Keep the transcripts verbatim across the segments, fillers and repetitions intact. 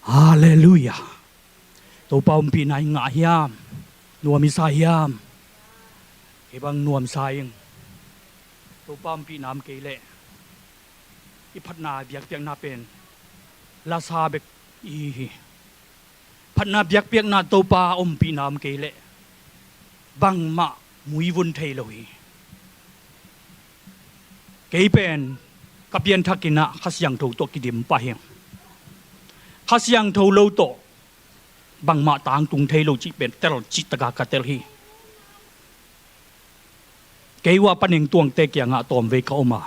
Halleluiah. Topa ompihna i ngah hiam? Nuam i sa hiam? Kei bang nuam sa ing. Topa ompihna om kei leh i phatna biakpiakna pen lasa bek i hi hi. Phatna biakpiakna Topa ompihna om kei leh bangmah muivun thei lo hi. Kei pen ka pianthak in ah Kha Siangtho tawh kidim pah hi. Kha Siangtho lo tawh bangmah tangtung thei lo cih pen tel cih taka ka tel hi. Kei uh a Pa Neng Tuangte kiangah tawmvei ka om a,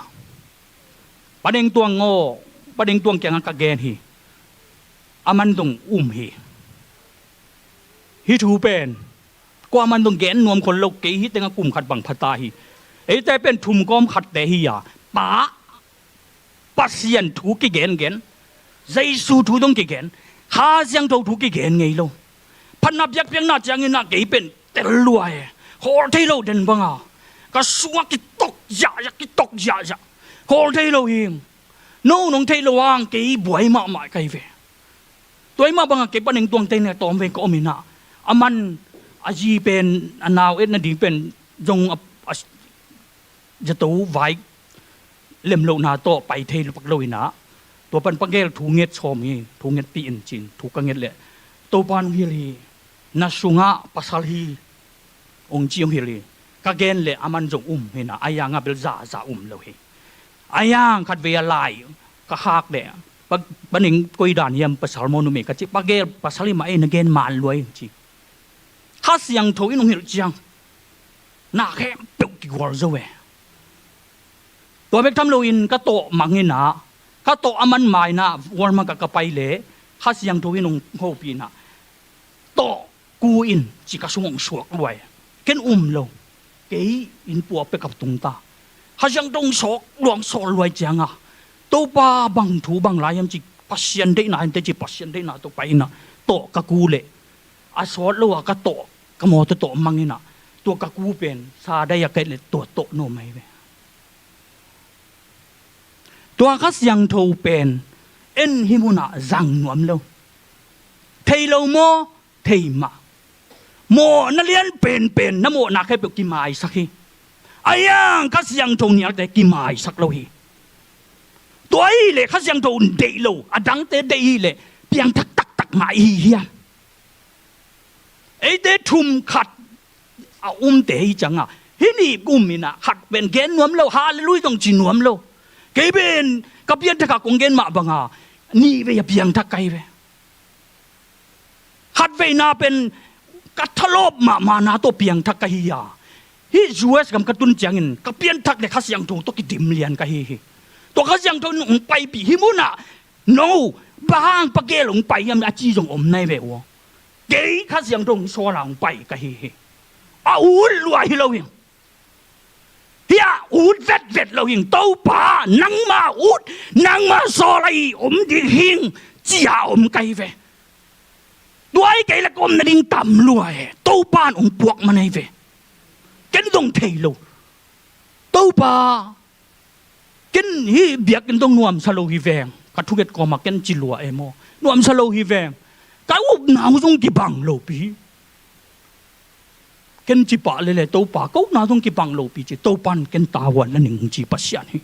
Pa Neng Tuang aw, Pa Neng Tuang kiangah ka gen hi. Aman dong um hi. Hih thu pen kuaman dong gen nuam khol lo, kei hih tengah kum khat bang pha ta hi. Eite pen thum kawm khatte hi a, Pa, Pasian thu kigengen, Jesu thu dong kigen, Kha Siangtho thu kigen ngei lo. Phatna biakpiakna ciangin ah kei pen tel lua e. Khawl thei lo den banga ka sungah kitok ziahziah, kitok ziahziah. Khawl thei lo hi. No nong thei lo ang, kei buai mahmah ka hi ve. Tua hi mah bangah kei Pa Neng Tuangte ne tawmvei ka om in ah, aman a zi pen a nau et nading pen zong a, a zato vai lemlohna tawh pai thei lupak lo in ah, tua pan Pa Gel thu nget sawm hi, thu ngetpih in cin thu ka nget leh Topa hong hilh hi. Na sungah pasal hi, hong ci hong hilh hi. Ka gen leh aman zong um hi in ah, a yangah bel zaza um lo hi. A yang khatvei a lai ka khak leh Pa, Pa Neng koi dan hiam, pasal maw numei ka ci, Pa Gel pasal hi mah ei, na gen man lua hi, ci. Kha Siangtho in hong hilh ciang na khempeuh kigual zo e. Tua bek tham loin ka tawh mang in ah, ka tawh aman ma in ah Walmart ah ka pai leh Kha Siangtho in hong hopih in ah, tawh ku in ci, ka sung hong suak lua e. Ken um lo. Kei inn puak pek a tung ta. Kha Siangtho hong sawk lua, hong sawl lua ciangah, Topa bang thu bang lai hiam ci, Pasian deihna hiam teh ci, Pasian deihna tawh pai in ah tawh ka ku leh, a sawt lo a ka tawh, ka mawtaw tawh mang in ah, tua ka ku pen sa dai a ka et leh tua tawh nuam ahi ve. Tua Kha Siangtho pen en hih munah zang nuam lo. Thei lo maw? Thei mah. Mawhna lian penpen, na mawhna khempeuh kimaisak hi. A yang Kha Siangtho nialte kimaisak lo hi. Tua ahih leh Kha Siangtho deih lo, a dangte deih ahih leh piangthak taktak mah i hi hiam? Eite thum khat a umte hi ciangah, hih nih um in ah khat pen gen nuam lo, halleluiah zong ci nuam lo. Kei pen ka pianthak a kong gen mah banga nih vei a piangthak ka hi ve. Khatveina pen ka thalawp mahmahna tawh piangthak ka hi a, hih U S gam ka tun ciangin ka pianthak leh Kha Siangtho tawh kidim lian ka hi hi. Tua Kha Siangtho in hong paipih hih munah, no, bang hang Pa Gel hong pai hiam a ci zong om nai ve uh aw. Kei Kha Siangtho hong sawl a hong pai ka hi hi. A ut lua hi lo hi. Hiah ut vetvet lo hing, Topa, nangma ut, nangma sawl ahi om ding hing, ci-a om ka hi ve. Tua hi kei leh ka om nading tam lua e, Topa in hong puak man ahi ve. Ken dong thei lo. Topa, ken hih biakinn dong nuamsa lo hi veng, ka thunget kawmah ken ci lua e maw. Nuamsa lo hi veng. Ka upna uh zong kibang lopi. Ken ci pah lele, Topa, ka upna zong kibang lopi ci, Topa in ken tavuan la ning ci Pasian hi.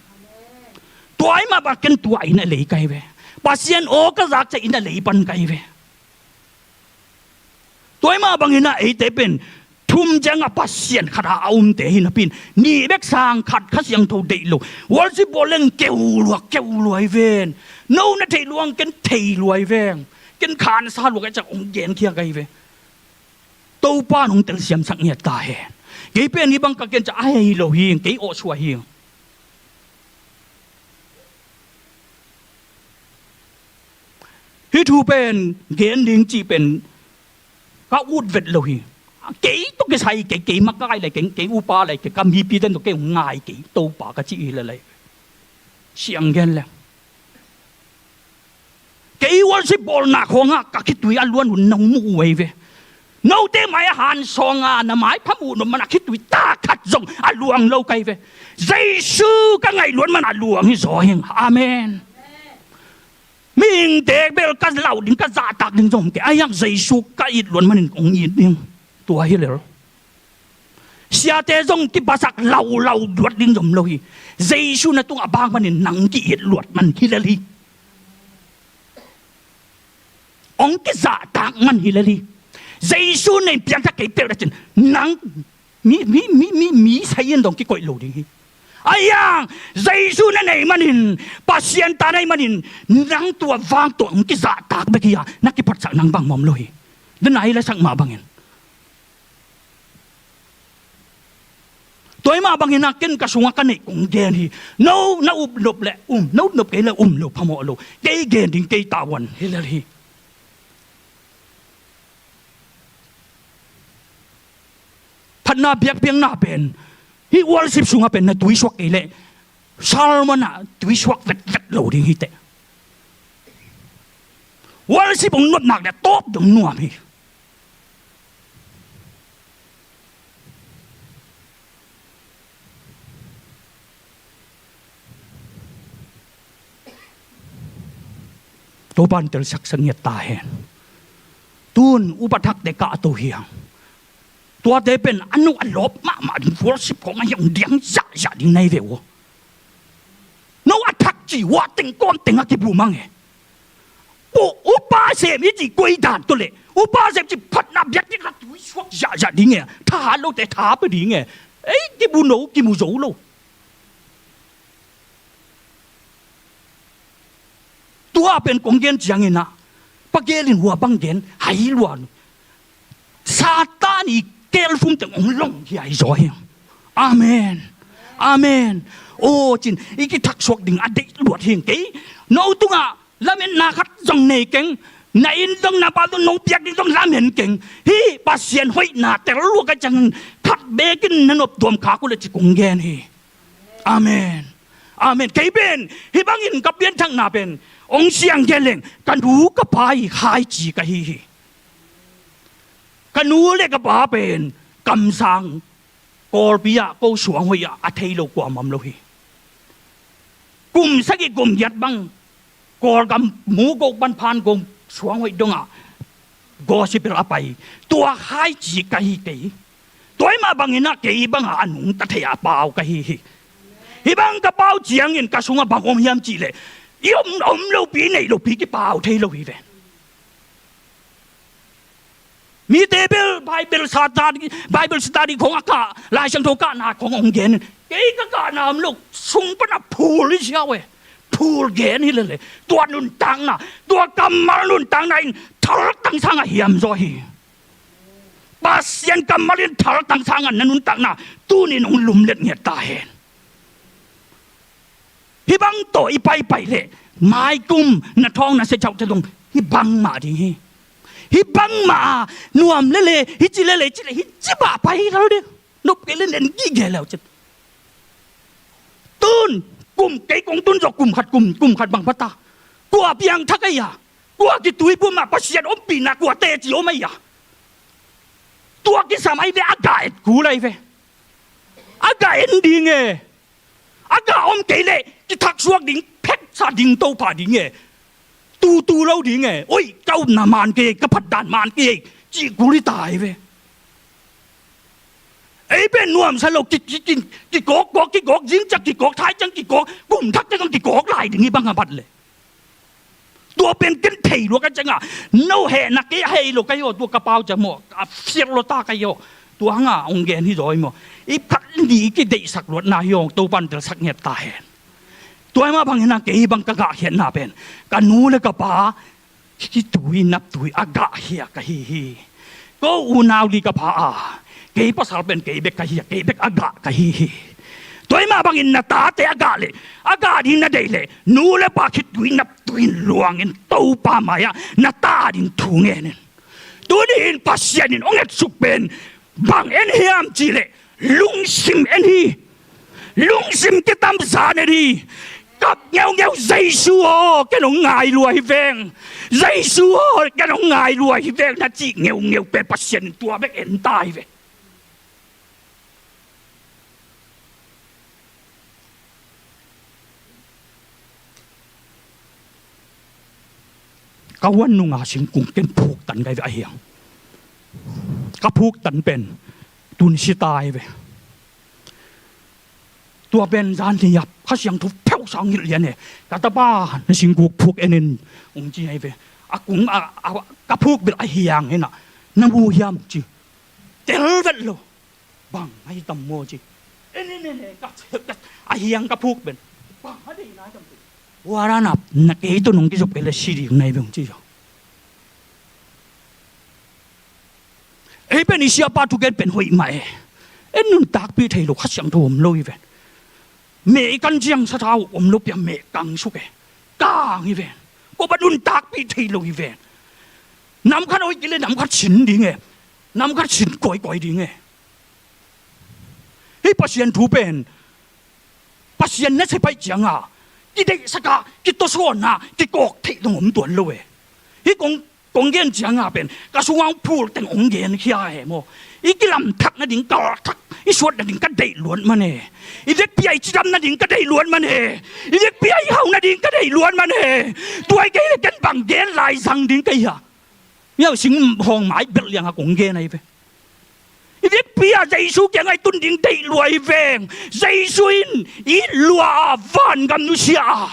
Tua ahih mah bang ken tua inn a lei ka hi ve. Pasian aw ka zak ciang inn a lei pan ka hi ve. Tua ahih mah bangin ah eite pen thum ciangah Pasian khat a a umte hi napi in, nih bek sang khat Kha Siangtho deih lo, worship bawl leng keu lua, keu lua hi ven. No na theih luang ken thei lua hi veng. Ken khansa lua ka hi ciang hong genkhia ka hi ve. Topa in hong telsiamsak ngiat ta hen. Kei pen hih bang ka gen ciang a hei lo hi, kei awh suah hi. Hih thu pen gen ding cih pen ka ut vet lo hi. Kei tawh kisai kei, kei makai lai kei, kei upa lai kei, ka mipite tawh kei hong ngai kei, Topa ka cih hi lel lai. Siang gen leng. Kei worship bawlna khawngah ka khitui a luan hun nong mu uh ahi ve. Note mai a hansawng a na maipha muh nop man a khitui ta khat zong a luang lo ka hi ve. Jesu ka ngaih luat man a luang hi zaw hing. Amen. Mihingte bel ka lau ding, ka zahtak ding zong om kei. Ahi hang Jesu ka it luat manin hong it ding. Tua hi lel. Siate zong kiphasak laulau luat ding zong om lo hi. Jesu na tungah a bang manin nang ki-it luat man hi lel hi. Hong kizahtak man hi lel hi. Jesu na in piangthak kei peuh na cin nang mi, mi, mi, mi, mi sai in dong kikoih lo ding hi. Ahi hang Jesu na nei manin, Pasian ta na hih manin, nang tua vang tawh hong kizahtak bek hi a, na kiphatsak nang bang mawm lo hi. Dena i lasak mah bangin. Tua hih mah bangin a ken ka sungah ka neih kong gen hi. No na upnop le um, na upnop kei le um lo phamawh lo. Kei gen ding kei tavuan hi lel hi. Phatna biakpiakna pen hih worship sungah pen na tuisuak kei leh Salmon ah tuisuak vetvet lo ding hi teh. Worship hong nuam nak leh tawp dong nuam hi. Topa'n telsak sa ngiat ta hen. Tun upa thakte kahto hi hang. Tuate pen a no a lawp mahmah ding worship khawng a hiang diang zahzah ding na hi ve uh. No a thak ci uh a teng kawm teng a kibu mang e. Upa sem i ci koi dan tawh leh upa sem ci phatna biakpiakna tuisuak zahzah ding e. Thahat lote tha pia ding e. Ei kibu no kimu zo lo. Tua pen kong gen ciangin ah, Pa Gelin hua bang gen hai lua. Satan i kelfum teng hong long hi ai zaw hi. Amen. Amen. Aw cin i kithaksuak ding a deih luat hi kei. No tungah lametna khat zong nei keng. Na inn zong na pa zong no piak ding zong lamen keng. Hih Pasian hoihna tel lua ka ciangin khat bekin na nop tuam khak uh leh ci kong gen hi. Amen. Amen. Kei pen hih bangin ka pianthakna pen hong siang gen leng ka nu ka pa i khaici ka hi hi. Ka nu le ka pa pen kamsang Kawlpi ah ko suang hoih ah a thei lo kuamah om lo hi. Kum sagih kum giat bang Kawlgam mu ko pan phan ko suang hoih dongah gospel a pai. Tua khaici ka hi kei. Tua hih mah bangin ah kei bangah a nungta thei a pau ka hi hi. Hih bang ka pau ciangin ka sungah bang om hiam cih leh i om, om lopi neih lopi kipau thei lo hi ven. Mite bel Bible study, Bible study khong a kah, Lai Siangtho kahna khong hong gen. Kei ka kahna om lo, sung pan a phul hi siau e. Phul gen hi lele. Tua nuntakna, tua kammal nuntakna in thaltang sangah hiam zaw hi. Pasian kammal in thaltang sangah na nuntakna tunin hong lumlet ngiat ta hen. Hih bang tawh i paipai leh maikum na thawng na sia cauh te dong hih bang mah ding hi. Hih bang mah a nuam lele hih ci lele hih ci le hih ci bah pai lal ding. Nop kei le nen gige leu cin. Tun kum kei kong tun zawh kum khat kum, kum khat bang pata. Kua piangthak ai a, kua kitui pum a, Pasian ompihna kua teci om ai a. Tua kisam ai ve a gah et kul ai ve. A gah en ding e. A gah om kei leh kithaksuak ding, phetsa ding, Topa ding e. Tutu lo ding e. Oi, ka upna man kei, ka phatdan man kei, cih kul hi ta ai ve. Ei pen nuamsa lo ki, ki, ki, kikawk, kawk, kikawk, zing ciang kikawk, thai ciang kikawk, kum thak ciang kikawk lai ding hi bang a bat leh. Tua pen ken thei lua ka ciangah no hehna kei a hei lo ka hi aw, tua ka pau ciang maw a fiat lua ta ka hi aw. Tua hangah hong gen hi zaw hi maw. I phat ni i kideihsak luatna hi aw, Topa'n telsak ngiat ta hen. Tua hi mah bangin a kei bang ka gahkhiatna pen ka nu le ka pa kitui naptui a gahkhia ka hi hi. Ko unau li ka pha a, kei pasal pen kei bek ka hi a, kei bek a gah ka hi hi. Tua hi mah bangin na tate a gah leh, a gah ding na deih leh nu le pa khitui naptui in luangin Topa mai-ah na ta ding thu ngen in. Tuni in Pasian in hong etsuk pen bang en hiam cih leh lungsim en hi. Lungsim kitamzan en hi. Kap ngeungeu, Jesu aw, ken hong ngai lua hi veng. Jesu aw, ken hong ngai lua hi veng, na cih ngeungeu pen Pasian in tua bek en ta hi ve. ka huan nunga singkung ken phuktan ka hi ve a hiang. Ka phuktan pen tun si ta hi ve. Tua pen zan ni a Kha Siangtho pheuh sang ngilh lian e. Ka tapa na singkuk phuk enin ung ci hi ve. A kung a, a, ka phuk bel a hiang hena na mu hiam ci. Tel vet lo. Bang a hi tam maw ci. Enin enin ka, ka, a hiang ka phuk ben. Bang a dei na tam ci. Huaranap na kei tun ung kizop kei le si ding na hi ve ung ci. Ei pen i siapa thugen pen hoih mah e. En nuntakpih thei lo Kha Siangtho om lo hi ven. Meh i kan ciang sathau om lo pia meh kang suk e. Kang hi ven. Ko ba nuntakpih thei lo hi ven. Nam khat hoih kile nam khat sin ding e. Nam khat sin koikoi ding e. Hei Pasian thu pen Pasian na sepaih cianga kideihsaka kitawsawna kikawk theih dong om tuan lo e. Hih kong kong gen cianga pen ka sungah hong phul teng hong gen khia e maw. I kilamthak nading kalthak i suat nading ka deih luat man e. I vekpi a i cidam nading ka deih luat man e. I vekpi a i hau nading ka deih luat man e. Tuai kei le ken bang gen lai zang ding kei ha. Miau sing hong mai bel lianga kong gen ahi ve. I vekpi a Jesu kiangah i tun ding deih lua i veng. Jesu in it lua a vangam nusia a,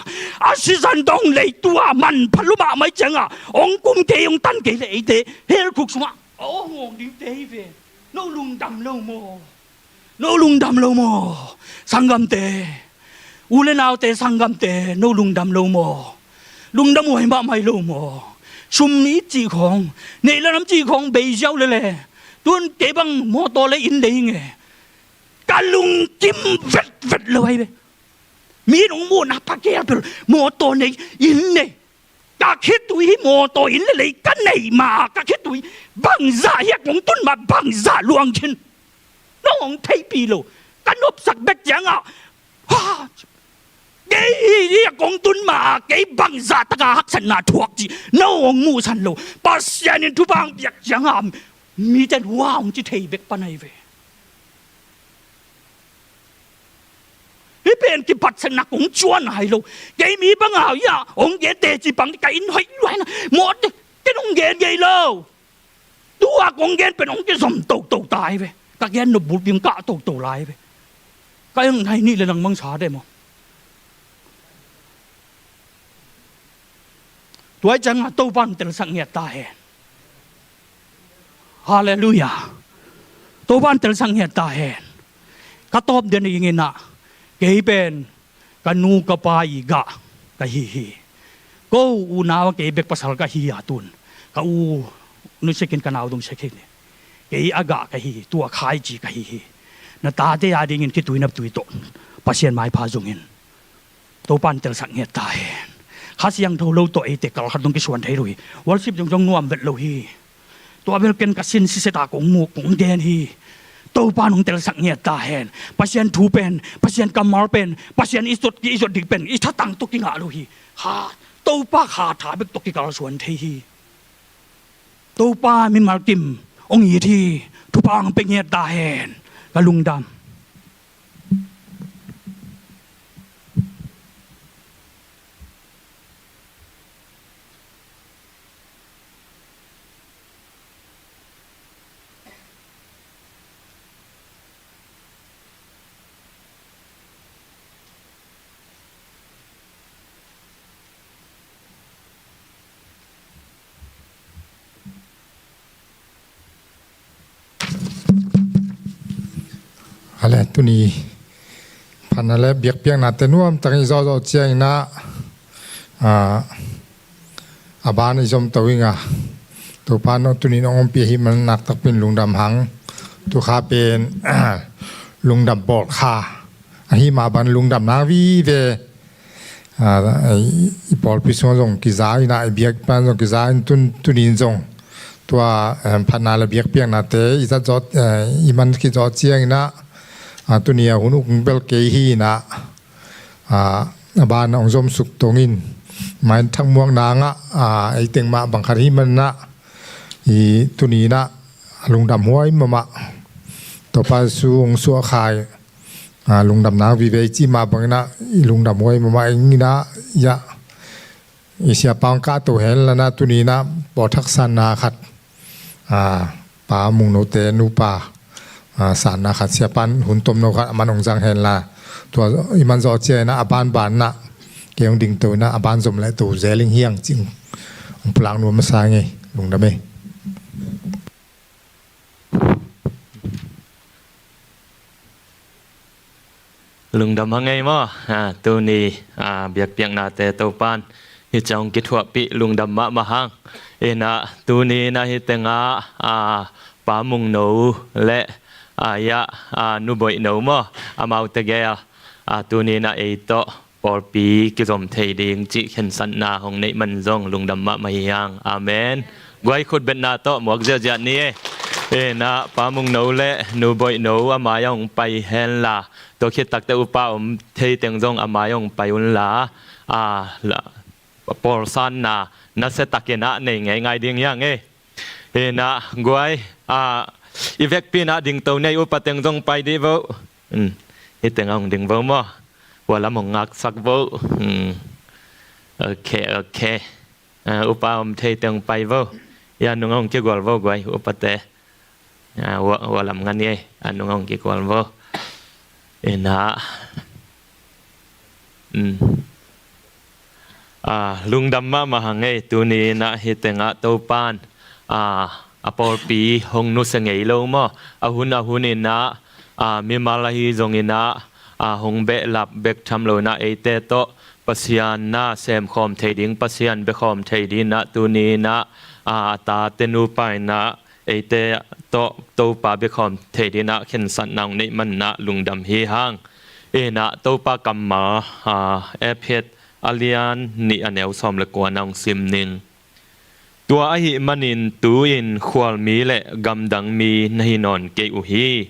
a sizan dong leitua manpha lua mahmah i ciangah hong kum kei hong tan kei le eite hell khuk sungah a hong hong dingte hi ve. No lungdam lo maw? No lungdam lo maw? Sanggamte, u le naute, sanggamte, no lungdam lo maw? Lungdam huai mahmah hi lo maw? Sum it cih khawng, neih le nam cih khawng bei ziau lele. Tun kei bang mawtaw le inn nei nge. Ka lungkim vetvet lo ahi ve. Mi nong muhna pha kei a bel mawtaw nei, inn nei. Ka khitui hi mawtaw inn le lei ka neih ma, ka khitui bangzah hi a kong tun ma bangzah luang khin. Nong hong theihpih lo. Ka nopsak bek ciangah ha, kei hi a kong tun ma kei bangzah taka haksatna thuak cih no hong muhsan lo. Pasian in thupha hong piak ciangah mite in hua hong ci thei bek pan ahi ve. Hih pen kiphatsakna kong cuan hai lo. Kei mi bang a hau ia hong gen teci pang ka inn hoih luaina mawte ken hong gen ngei lo. Tua kong gen pen hong kizom toto ta hi ve. Ka gen nop bulpi hong kah toto lai hi ve. Ka eng nai nih le nang mangsa de maw? Tuai ciangah Topa hong telsak ngiat ta hen. Halleluiah. Topa hong telsak ngiat ta hen. Ka tawp den ing inah kei pen ka nu ka pa i gah ka hi hi. Ko unau a kei bek pasal ka hi a tun ka u nusikin ka nau dong sikin kei a gah ka hi hi. Tua khaici ka hi hi. Na tate a dingin kituinap tui tawh Pasian maipha zongin Topa hong telsak ngiat ta hen. Kha Siangtho lo tawh eite kalkhat dong kisuan thei lo hi. Worship zong zong nuam vet lo hi. Tua bel ken ka sin siseta kong mu kong gen hi. Topa hong telsak ngiat ta hen. Pasian thu pen, Pasian kammal pen, Pasian i zot ki i zot dik pen i thatang tawh kingah lo hi. Ha, Topa kha tha bek tawh kikalsuan thei hi. Topa mimal kim hong it hi. Thupha hong pia ngiat ta hen. Ka lungdam. Ale tuni phatna le biakpiaknate nuamtakin i zawhzawh ciangin ah, a ban i zomto ing a, Topa no tuni nong ompih ahih man naktakpin lungdam hang. Tukha pen lungdam bawl kha ahih mah ban lungdam nang vive. A, i, i pawlpi sungah zong kiza inah, i biakpi pan zong kiza in tun, tunin zong tua, em, phatna le biakpiaknate i zat zawh, eh, i man khit zawh cianginah, a, tuni a hun uk bel kei hi inah, a, a ban a hong zomsuk tongin main thakmuak nangah, a, ei teng mah bang khat hi manah i tuninah lungdam huai mahmah. Topa Jesu hong suahkhai, a, lungdam nang vive i cih mah banginah i lungdam huai mahmah inginah, iah I siapa hong kahto hen la na, tuni in ah pawlthak sanna khat, a, Pa Mungno te nupa, a, sanna khat, siapa in hun tomno khat a man hong zang hen la, tua i man zawh ciang in ah a banban in ah kei hong dingto in ah a ban zom leh to zel ing hiang cih hong pulak nuam masa ing ei. Lungdam ei. Lungdam hang ei maw. A, tuni, a, biakpiaknate Topa'n hih ciang hong kithuahpih, lungdam mahmah hang. In ah tuni in ah hih tengah, a, Pa Mungno le, a, ia, a, Nu Boihno maw, amaute gel, a, tuni in ah ei tawh pawlpi kizom thei ding cih khensatna hong neih man zong lungdam mahmah hi hang. Amen. Guai, khutbetna tawh muak ziahziah ni ei. In ah Pa Mungno le Nu Boihno a mai-ah hong pai hen la, tua khit takteh upa om thei teng zong a mai-ah hong pai un la, a, la, pawlsanna nasia takin ah nei ngeingai ding hiang ei. In ah guai, a, i vekpi in ah dingto ni ei, upa teng zong pai dih vo. Um, hih tengah hong ding vo maw. Hua lam hong ngaksak vo. Um, ok, ok. A, upa om thei teng pai vo. Ia nung hong kigual vo guai, upate. A, hua, hua lam ngan ei, a nung hong kigual vo. In ah. Um. A, lungdam mahmah hang ei, tuni in ah hih tengah Topa'n, a, a pawlpi hong nusia ngei lo maw. A hun a hun in ah, a, mimal ahi zongin ah, a, hong behlap bek tham lo in ah eite tawh Pasian na semkhawm thei ding, Pasian biakhawm thei ding in ah tuni in ah, a, a tate nupa in ah eite tawh Topa biakhawm thei ding in ah khensatna hong neih man in ah lungdam hi hang. In ah Topa kammal, a, Efesa a lian nih a neu sawm le kua na hong sim ning. Tua ahih manin tu-in khualmi le gamdang mi na hi nawn kei uh hi.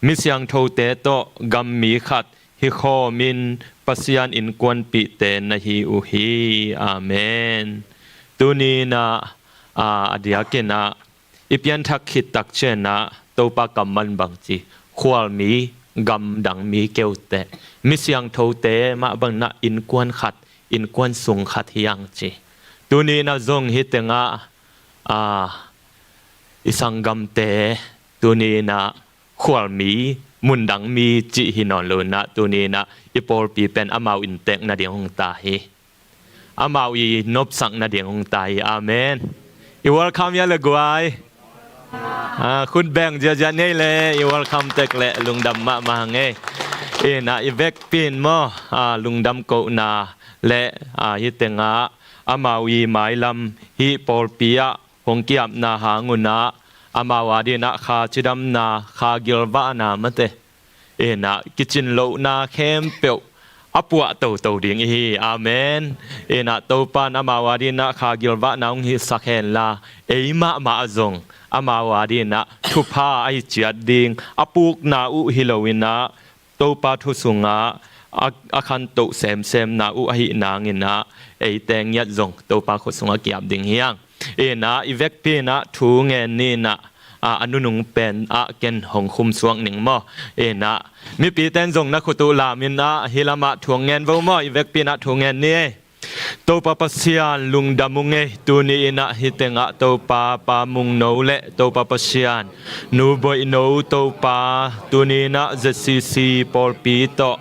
Mi siangthote tawh gammi khat hi khawmin Pasian innkuanpihte na hi uh hi. Amen. Tuni in ah, a, a diakin ah i pianthak khit tak ciangin ah Topa kammal in bang ci, khualmi, gamdang mi kei uh teh, mi siangthote mah bangin ah innkuan khat, innkuan sung khat hi hang ci. Tuni in ah zong hih tengah, a, i sanggamte tuni in ah khualmi, mundang mi cih hi nawn lo in ah tuni in ah i pawlpi pen amau inntek nading hong ta hi. Amau i nopsak nading hong ta hi. Amen. I welcome ia le guai. A, khut beng ziahziah ni ei le, i welcome tek le lungdam mahmah hang ei. In ah i vekpi in maw, a, lungdam kohna le, a, hih tengah amau i mailam hih pawlpi ah hong ki-apna hang un ah amau ading in ah kha cidamna, kha gilvahna mate, in ah kicin lohna khempeuh a puah toto ding i hi. Amen. In ah Topa'n amau ading in ah kha gilvahna hong hisak hen la, ei mahmah ah zong amau ading in ah thupha ahi ciat ding, a pukna uh hi lo in ah Topa thu sungah a, a khantoh semsemna uh ahih nangin ah eite ngiat zong Topa khut sungah ki-ap ding hi hang. In ah i vekpi in ah thu ngen ni in ah, a, a nunung pen ah ken hong khumsuak ning maw. In ah mipite in zong na khut uh lam in ah hih lamah thu hong ngen vo maw, i vekpi in ah thu ngen ni ei. Topa Pasian lungdam ung ei, tuni in ah hih tengah Topa, Pa Mungno le Topa Pasian, Nu Boihno Topa, tuni in ah Z C C pawlpi tawh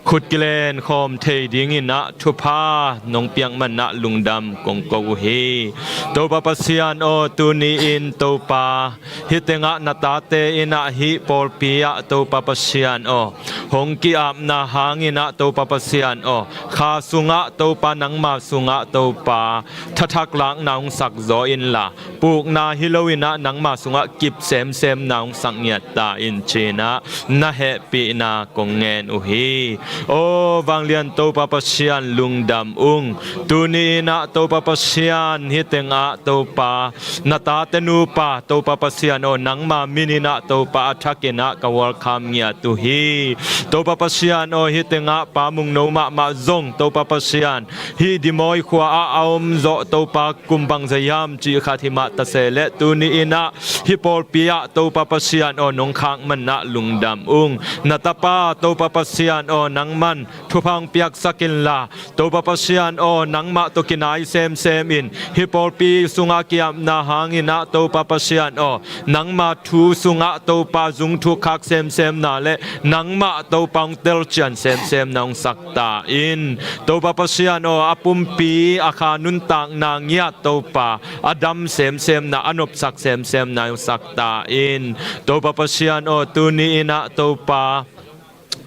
khut kilen khawm thei ding in ah thupha nong piak man ah lungdam kong ko uh hi. Topa Pasian aw, tuni in Topa, hih tengah na tate in ah hih pawlpi ah Topa Pasian aw, hong ki-apna hangin ah Topa Pasian aw, kha sungah Topa, nangma sungah Topa, thathak lakna hong sak zaw in la, pukna hi lo in ah nangma sungah kip semsemna hong sak ngiat ta in ci-in ah na hehpihna kong ngen uh hi. Aw vanglian Topa Pasian lungdam ung. Tuni in ah Topa Pasian hih tengah Topa, na tate nupa Topa Pasian aw, nangma min in ah Topa a thakin ah ka welcome ngiat uh hi. Topa Pasian aw, hih tengah Pa Mungno mahmah zong Topa Pasian, hih Dimawi khua ah a om zawh Topa kum bangzah hiam cih khat hi mah ta se leh, tuni in ah hih pawlpi ah Topa Pasian aw, nong khak man ah lungdam ung. Na tapa Topa Pasian aw, nang nangman thupha hong piaksak inla, Topa Pasian aw, nangmah tawh kinai semsem in, hih pawlpi sungah kiapna hangin ah Topa Pasian aw, nangma thu sungah Topa zung thuk khak semsemna le nangmah Topa hong telcian semsemna hong sak ta in. Topa Pasian aw, a pumpi a kha nuntakna ngiat Topa a dam semsemna, a nopsak semsemna hong sak ta in. Topa Pasian aw, tuni in ah Topa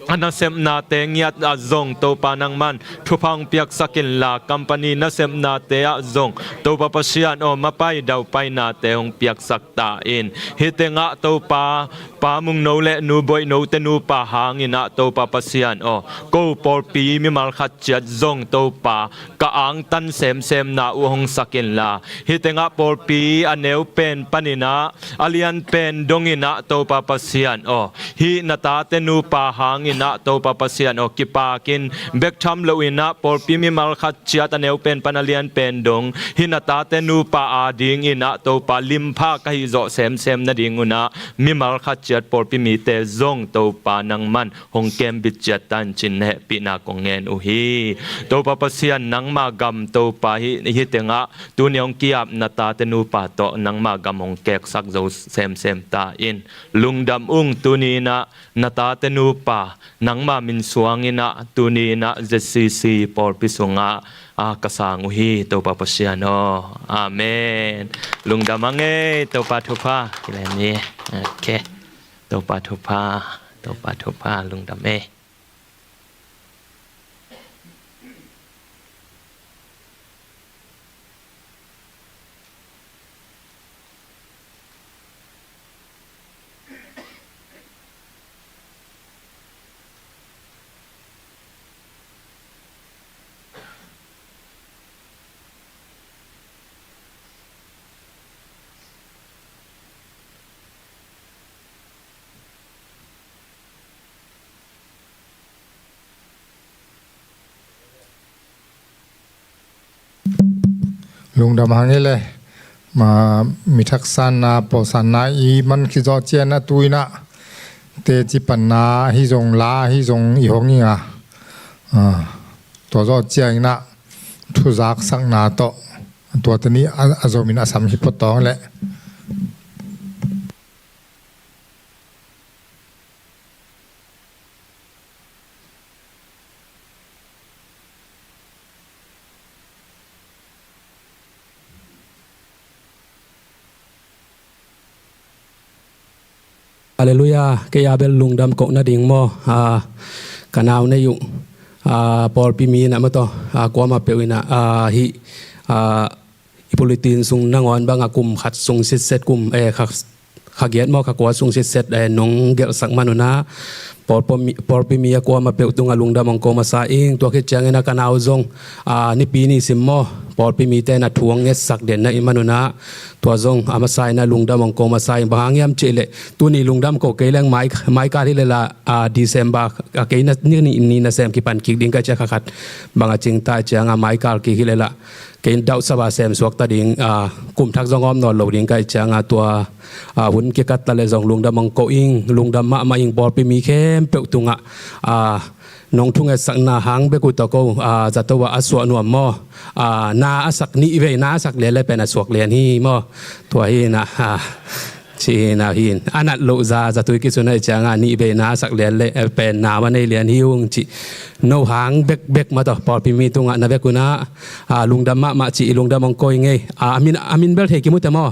a nasepnate ngiat ah zong Topa nangman thupha hong piaksak inla, company nasepnate ah zong Topa Pasian aw, mapai daupainate hong piaksak ta in. Hih tengah Topa, Pa Mungno le Nu Boihno te nupa hangin ah Topa Pasian aw, ko pawlpi mimal khat ciat zong Topa ka angtan semsemna uh hong sak inla, hih tengah pawlpi a neu pen panin ah a lian pen dongin ah Topa Pasian aw, hih na tate nupa hangin ah Topa Pasian aw, kipakin bek tham loin ah pawlpi mimal khat ciat a neu pen pan a lian pen dong, hih na tate nupa adingin ah Topa limpha ka hih zawh semsem nadingun ah mimal khat ciat pawlpi mite zong Topa nangman hong kembit ciat ta in ci-in na hehpihna kong ngen uh hi. Topa Pasian, nangma gam Topa hih, hih tengah tuni hong ki-ap na tate nupa tawh nangma gam hong keksak zo semsem ta in. Lungdam ung, tuni in ah na tate nupa nangma min suangin ah tuni in ah Z C C pawlpi sungah, a, ka sang uh hi, Topa Pasian aw. Amen. Lungdam a ngei, Topa thupha. Kilem ni. Ok. Topa thupha, Topa thupha, lungdam e. Lungdam hang e le, ma, mi thaksanna, pawlsanna i man khit zawh ciangin ah tu in ah teci panna hi zong la hi zong i hong ing a, a, tua zawh ciangin ah thuzaksakna tawh tua teni a, a zomin a sam hi phot tawng le. Halleluiah. Kei a bel lungdam koh nading maw, a, ka nau nei uh, a, pawlpi mi in ah maw tawh, a, kuamah peuh in ah, a, hih, a, i pulitin sung nangawn bang a kum khat sung sitset kum, eh, kha, kha giat maw, kha kua sung sitset, eh, nong gelhsak man un ah, pawlpi mi, pawlpi mi a kuamah peuh tungah lungdam hong ko masa ing. Tua khit ciangin ah ka nau zong, a, nipi ni sim maw, pawlpi mite na thu hong ngetsak den na i man un ah, tua zong a masa in ah lungdam hong ko masa ing. Bang hang hiam cih leh tuni lungdam ko kei leng mai, mai kal hi leh la, a, December, a, kei na, ni, ni, ni nasem kipan kik ding ka hih ciang kha khat bang a cing ta ciang a mai kal kik hi leh la kei dauhsap a sem suak ta ding, a, kum thak zong om nawn lo ding ka hih ciang a tua, a, hun kikat ta leh zong lungdam hong ko ing, lungdam mahmah ing pawlpi mi khempeuh tungah, a, nong thungetsakna hang bek uh tawh ko, a, zato ah a suah nuam maw, a, na a sak nih vei na a sak lian le pen a suak lian hi maw. Tua hi in ah, a, ci hi in ah hi in. A nat loh za, zatui kisun ahih ciang a nih vei na a sak lian le, eh, pen na ma nei lian hi ung ci. No hang bekbek maw tawh pawlpi mi tungah na vek un ah, a, lungdam mahmah ci, i lungdam hong ko ing ei. A, a min, a min bel thei kim uh te maw.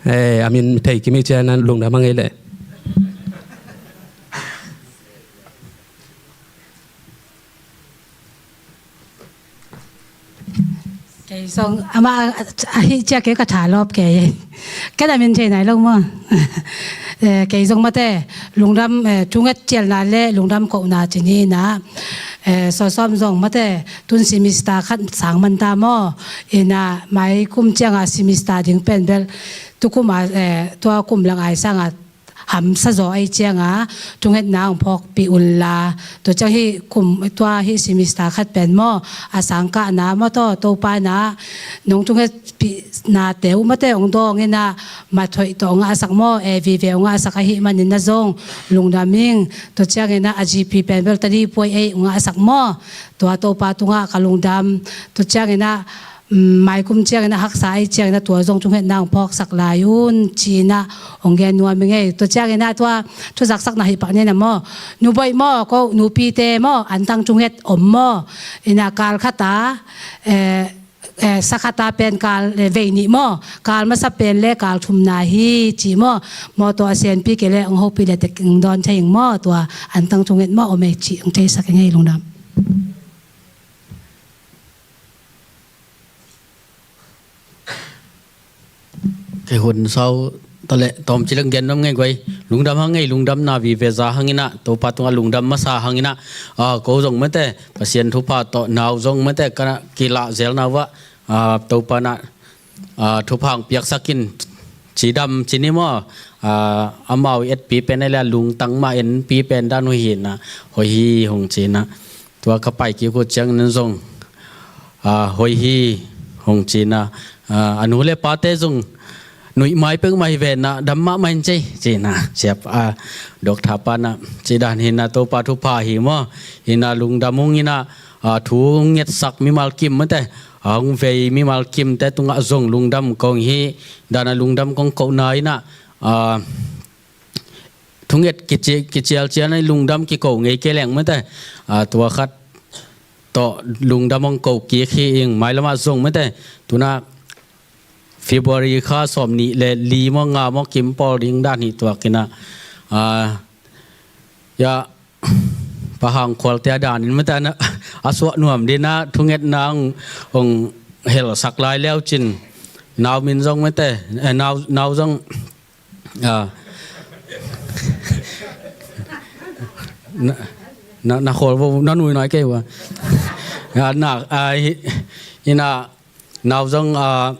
Eh, a min thei kim i ciang a lungdam a ngei leh. Kei zong amah a hih ciang kei ka tha lawp kei. Ken a min thei nai lo maw. Eh, kei zong mate lungdam, eh, thunget cialna le lungdam kohna ci ni in ah, eh, sawsawm zong mate tun semester khat sang man ta maw. In ah mai kum ciang a semester ding pen bel tukum a, eh, tua kum lang ai sang a hamsa zaw ahih cianga thungetna hong phawkpih unla, tua ciang hih kum, tua hih semester khat pen maw, a sangkahna maw, tawh Topa in ah nong thungetpihnate uh mate hong dawng in ah, mathoih tawh hong ngahsak maw, A V V hong ngahsak ahih manin ah zong lungdam ing. Tua ciangin ah a G P pen bel tadi puai ei hong ngahsak maw, tua Topa tungah ka lungdam. Tua ciangin ah, mm, maikum ciangin ah haksa ahih ciangin ah tua zong thungetna hong phawksak lai un ci-in ah hong gen nuam ing ei. Tua ciangin ah tua thuzaksakna hih pak ni na maw, nuboih maw, ko nupite maw, antang thunget om maw, in ah kal khat a, eh, eh, sa khat a pen kal, eh, vei nih maw, kal masa pen le kal thumna hi ci maw, maw tua a sianpi kei le hong hopih le tek hong dawn thei ing maw, tua antang thunget maw om ei ci hong theisak ing ei, lungdam. Kei hun sau ta leh tawmcik leng gen nuam ing ei guai. Lungdam hang ei, lungdamna vive za hang in ah, Topa tungah lungdam masa hang in ah, ah, ko zong mate, Pasian thupha tawh nau zong mate, ka kilah zelna uh ah, ah, Topa in ah, ah, thupha hong piaksak in, cidam ci ni maw, ah, amau etpi pen ei le lungtang mah enpi pen dan uh hi in ah, hoih hi hong ci in ah, tua ka pai kik uh ciangin zong, ah, hoih hi hong ci in ah, ah, a nu le pate zong nuih mai peuhmah hi ve in ah, dam mahmah in cei ci in ah, siapa, ah, doctor pa in ah, ci dan hi in ah, Topa thupha hi maw, hi in ah lungdam ung in ah, ah, thu ngetsak mimal kim mate, ah, hong vei mimal kimte tungah zong lungdam kong hi, dan a lungdam kong kohna in ah, ah, thunget kici-, kicialcial na lungdam kiko ngei kei leng mate, ah, tua khat tawh lungdam hong ko kik hi ing, mailamah zong mate, tu in ah February kha sawmnih le li maw nga maw kim pawl ding dan hi tuak in ah, ah, ya, Pa Hang Khualte a danin mate na, a suah nuam ding ah thungetna hong, hong helsak lai leu cin, nau min zong mate, eh, nau, nau zong, ah, na, na, na khawl vo, na nui nai kei ua. Ah, na, ah, hi, hi in ah, nau zong, ah,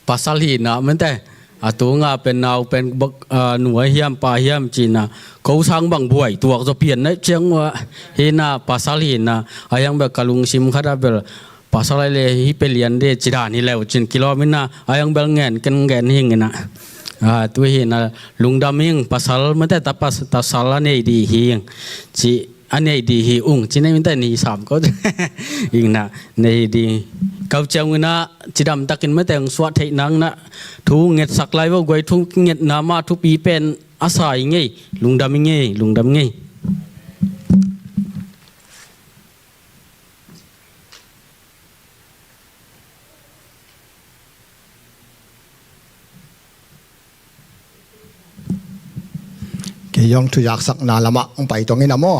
pasal hi in ah mate, a tunga pen nau pen bak, ah, nu a hiam pa hiam ci in ah, ko sang bang buai tuak zaw pian na ciang ua, hi in ah pasal hi in ah, a hiang bel ka lungsim khat ah bel, pasal ai le hi pe lian de ci dan hi leu cin kilawm in ah, a hiang bel ngen ken ngen hing in ah, ah, tu hi in ah lungdam ing, pasal mate, ta pas-, ta sal a nei di hi ing ci, a nei di hi ung ci nei mate, ni sam ko ing na, nei di kau ciang in ah cidam takin mate hong suah theih nang na, thu ngetsak lai vo guai, thu ngetna mah thupi pen a sa ing ei, lungdam ing ei, lungdam ing ei. Kei zong thuzaksakna lamah hong pai tong in ah maw,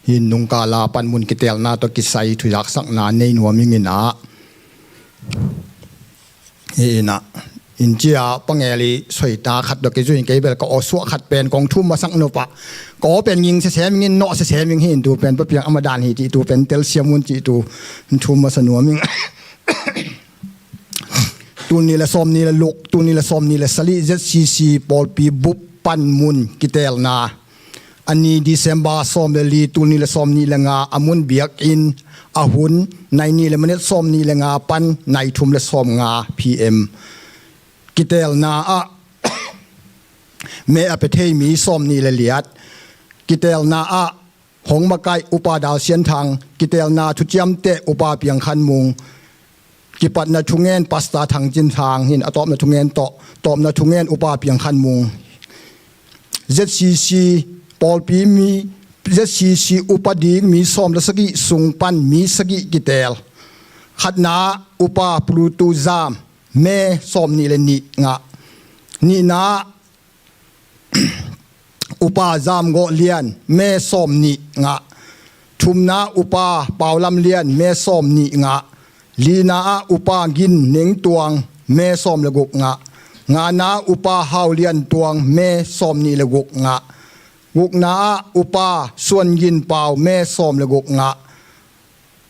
hi in nungkal a panmun kiteelna tawh kisai thuzaksakna nei nuam ing in ah, hi in ah, in cia pangel i soita khat dok i zui in kei bel ka aw suah khat pen kong thum masak nop ah, ka aw pen nging sesem ing in, nawh sesem ing, hi in tu pen papiang ama dan hi cih tu pen telsiam un cih tu thum masa nuam ing. Tul nih le sawmnih le luk, tul nih le sawmnih le sagih Z C C pawlpi bup panmun kiteelna. A ni December sawm le li, tul nih le sawmnih le nga, a mun biakinn, a hun nai nih le minute sawmnih le nga pan nai thum le sawmnga P M. Kiteelna ah me a pe thei mi sawmnih le liat. Kiteelna ah hong makaih Upa Dal Sian Thang, kiteelna thuciamteh Upa Piang Khan Mung, kipatna thungen Pastor Thang Cin Thang, hi in a tawpna thungen tawh, tawpna thungen Upa Piang Khan Mung. Z C C pawlpi mi, Z C C upa ding mi sawm le sagih sung pan mi sagih kiteel. Khatna Upa Plutu Zam, me sawmnih le nih ngah. Nihna Upa Zam Gawh Lian, me sawmnih ngah. Thumna Upa Pau Lam Lian, me sawmnih ngah. Lina ah Upa Gin Neng Tuang, me sawm le guk ngah. Ngana Upa Hau Lian Tuang, me sawmnih le guk ngah. Gukna ah Upa Suan Gin Pau, me sawm le guk ngah.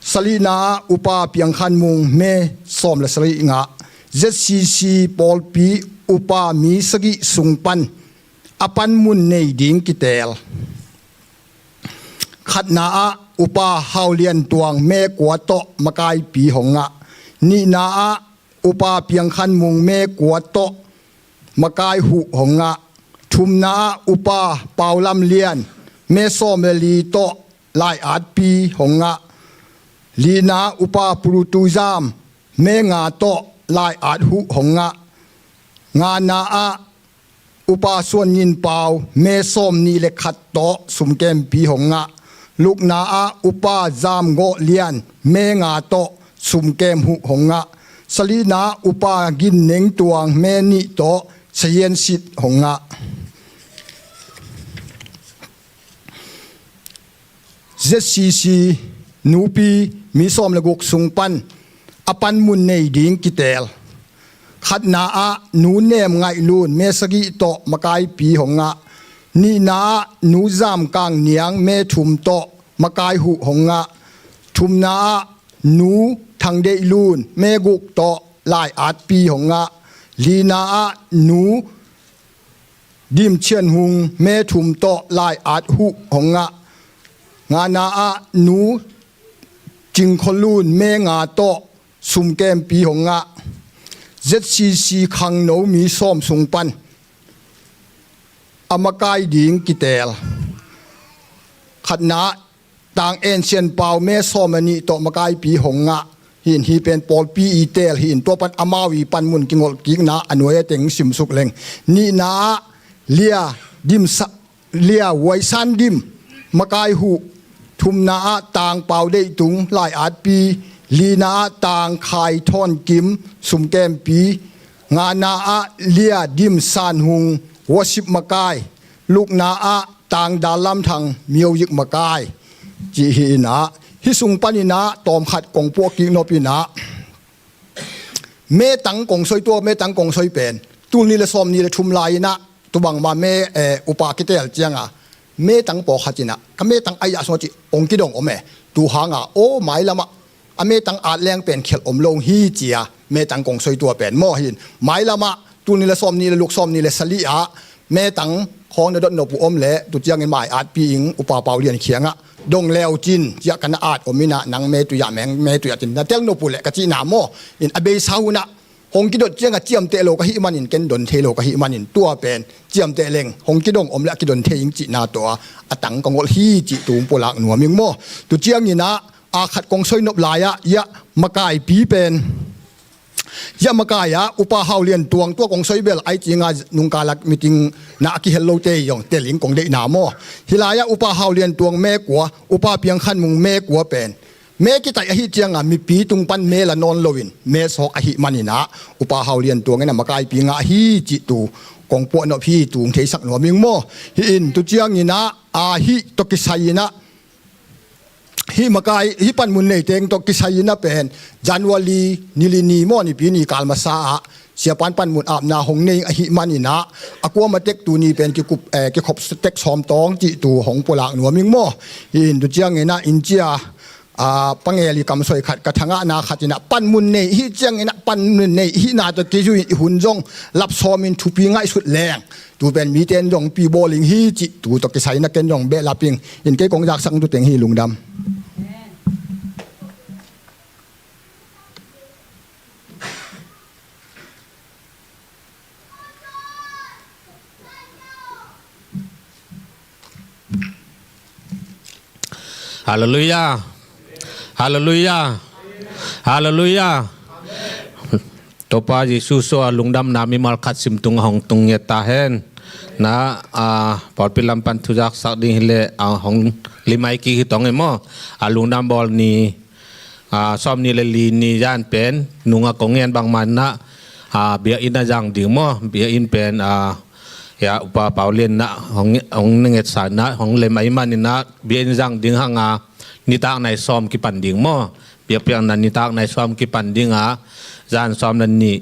Sagihna ah Upa Piang Khan Mung, me sawm le sagih ngah. Z C C pawlpi upa mi sagih sung pan a panmun nei ding kiteel. Khatna ah Upa Hau Lian Tuang me kua tawh makaipi hong ngah. Nihna ah Upa Piang Khan Mung me kua tawh makai huh hong ngah. Thumna ah Upa Pau Lam Lian me sawm le li tawh lai-atpi hong ngah. Lina ah Upa Pu Lu Tu Zam me nga tawh lai-at huh hong ngah. Ngana ah Upa Suan Ngin Pau me sawm nih le khat tawh sumkempi hong ngah. Lukna ah Upa Zam Gawh Lian me nga tawh sumkem huh hong ngah. Salihna ah Upa Gin Neng Tuang me nih tawh sahian sit hong ngah. Z C C nupi mi sawm le guk sung pan a panmun nei ding kiteel. Khatna ah Nu Nem Ngaih Lun me sagih tawh makaipi hong ngah. Nihna ah Nu Zam Kang Niang me thum tawh makai huh hong ngah. Thumna ah Nu Thang Deih Lun me guk tawh lai-atpi hong ngah. Lina ah Nu Dim Chian Hung me thum tawh lai-at huh hong ngah. Ngana ah Nu Cing Khol Lun me nga tawh sumkempi hong ngah. Z C C khangno mi sawm sung pan a makai ding kiteel. Khatna ah Tang En Sian Pau me sawm le nih tawh makaipi hong ngah. Hi in, hi pen pawlpi i teel hi in, tua pan amau i panmun kingolh kikna a nuai a teng simsuk leng. Nihna ah Lia Dim Sa, Lia Huai San Dim makai huh. Thumna ah Tang Pau Deih Tung lai-atpi. Lina ah Tang Khai Thawn Kim sumkempi. Ngana ah Lia Dim San Hung worship makai. Lukna ah Tang Dal Lam Thang music makai. Cih hi in ah, hih sung panin ah tawmkhat kong puah kik nop in ah, metang kong soi, tua metang kong soi pen tul nih le sawm nih le thum lai in ah, tu bangmah me, eh, upa kiteel ciang a metang pawlkhat in ah, ka metang a yah sung a cih hong kidong om e. Tu hang a, aw, mailam ah a metang at leng pen khialh om lo hi ci a, metang kong soi tua pen maw, hi in. Mailam ah tul nih le sawm nih le luk, sawm nih le sagih ah metang khawng na dot nop uh om leh, tu ciangin mai atpi ing, Upa Pau Lian kiangah dong leu cin, ciah ka na at om in ah, nang me tui ah, meng me tui ah cin na tel nop uh leh ka cihna maw. In a beisa hun ah hong kidot ciangah ciamteh lo ka hih manin, ken don thei lo ka hih manin, tua pen ciamteh leng hong kidong om leh a kidon thei ing cihna tawh a, a tang ka ngolh hi cih tu pulak nuam ing maw. Tu ciangin ah, a khat kong soi nop lai ah, yah makaipi pen, yah makai ah Upa Hau Lian Tuang, tua kong soi bel ai cing a, nungkal a meeting na a kihel lote zong tel ing kong deihna maw. Hih lai ah Upa Hau Lian Tuang me kua, Upa Piang Khan Mung me kua pen me kitaih ahih ciang a, mipi tung pan me la nawn lo in me sawk ahih manin ah, Upa Hau Lian Tuang in a makaipi ngah hi cih tu kong puah nop hi, tu hong theisak nuam ing maw. Hi in, tu ciangin ah, a, hih tawh kisai in ah, hih makai, hih panmun nei teng tawh kisai in ah pen January ni li ni maw, Nipi ni kal masa ah Siapa'n panmun apna hong nei ahih manin ah, a kuama tek tuni pen kikup, eh, kikhop tek sawm tawng cih tu hong pulak nuam ing maw. Hi in, tu ciangin ah in cia, a, pangel i kamsoi khat ka thangahna khat in ah, panmun nei i hih ciangin ah, panmun nei i hihna tawh kizui in i hun zong lap sawm in thupi ngaihsut leng, tu pen mite in zong pi bawl ing hi cih tu tawh kisai in ah ken zong behlap ing. In, kei kong zaksak tu teng hi, lungdam. Halleluiah. Halleluiah. Halleluiah. Topa Jesu sung a lungdamna mimal khat sim tung a hong tung ngiat ta hen. Na, a, pawlpi lam pan thuzaksak ding hi leh, a, hong limai kik hi tong e maw. A, lungdam bawl ni, a, sawm nih le li ni zan pen nung a kong ngen bangmah in ah, a, biakinn ah zang ding maw. Biakinn pen, a, ya, Upa Pau Lian in ah hong, hong na ngetsa in ah, hong lem ahih manin ah, biakinn zang ding hang a, nitak nai sawm kipan ding maw. Biakpiakna nitak nai sawm kipan ding a, zan sawm le nih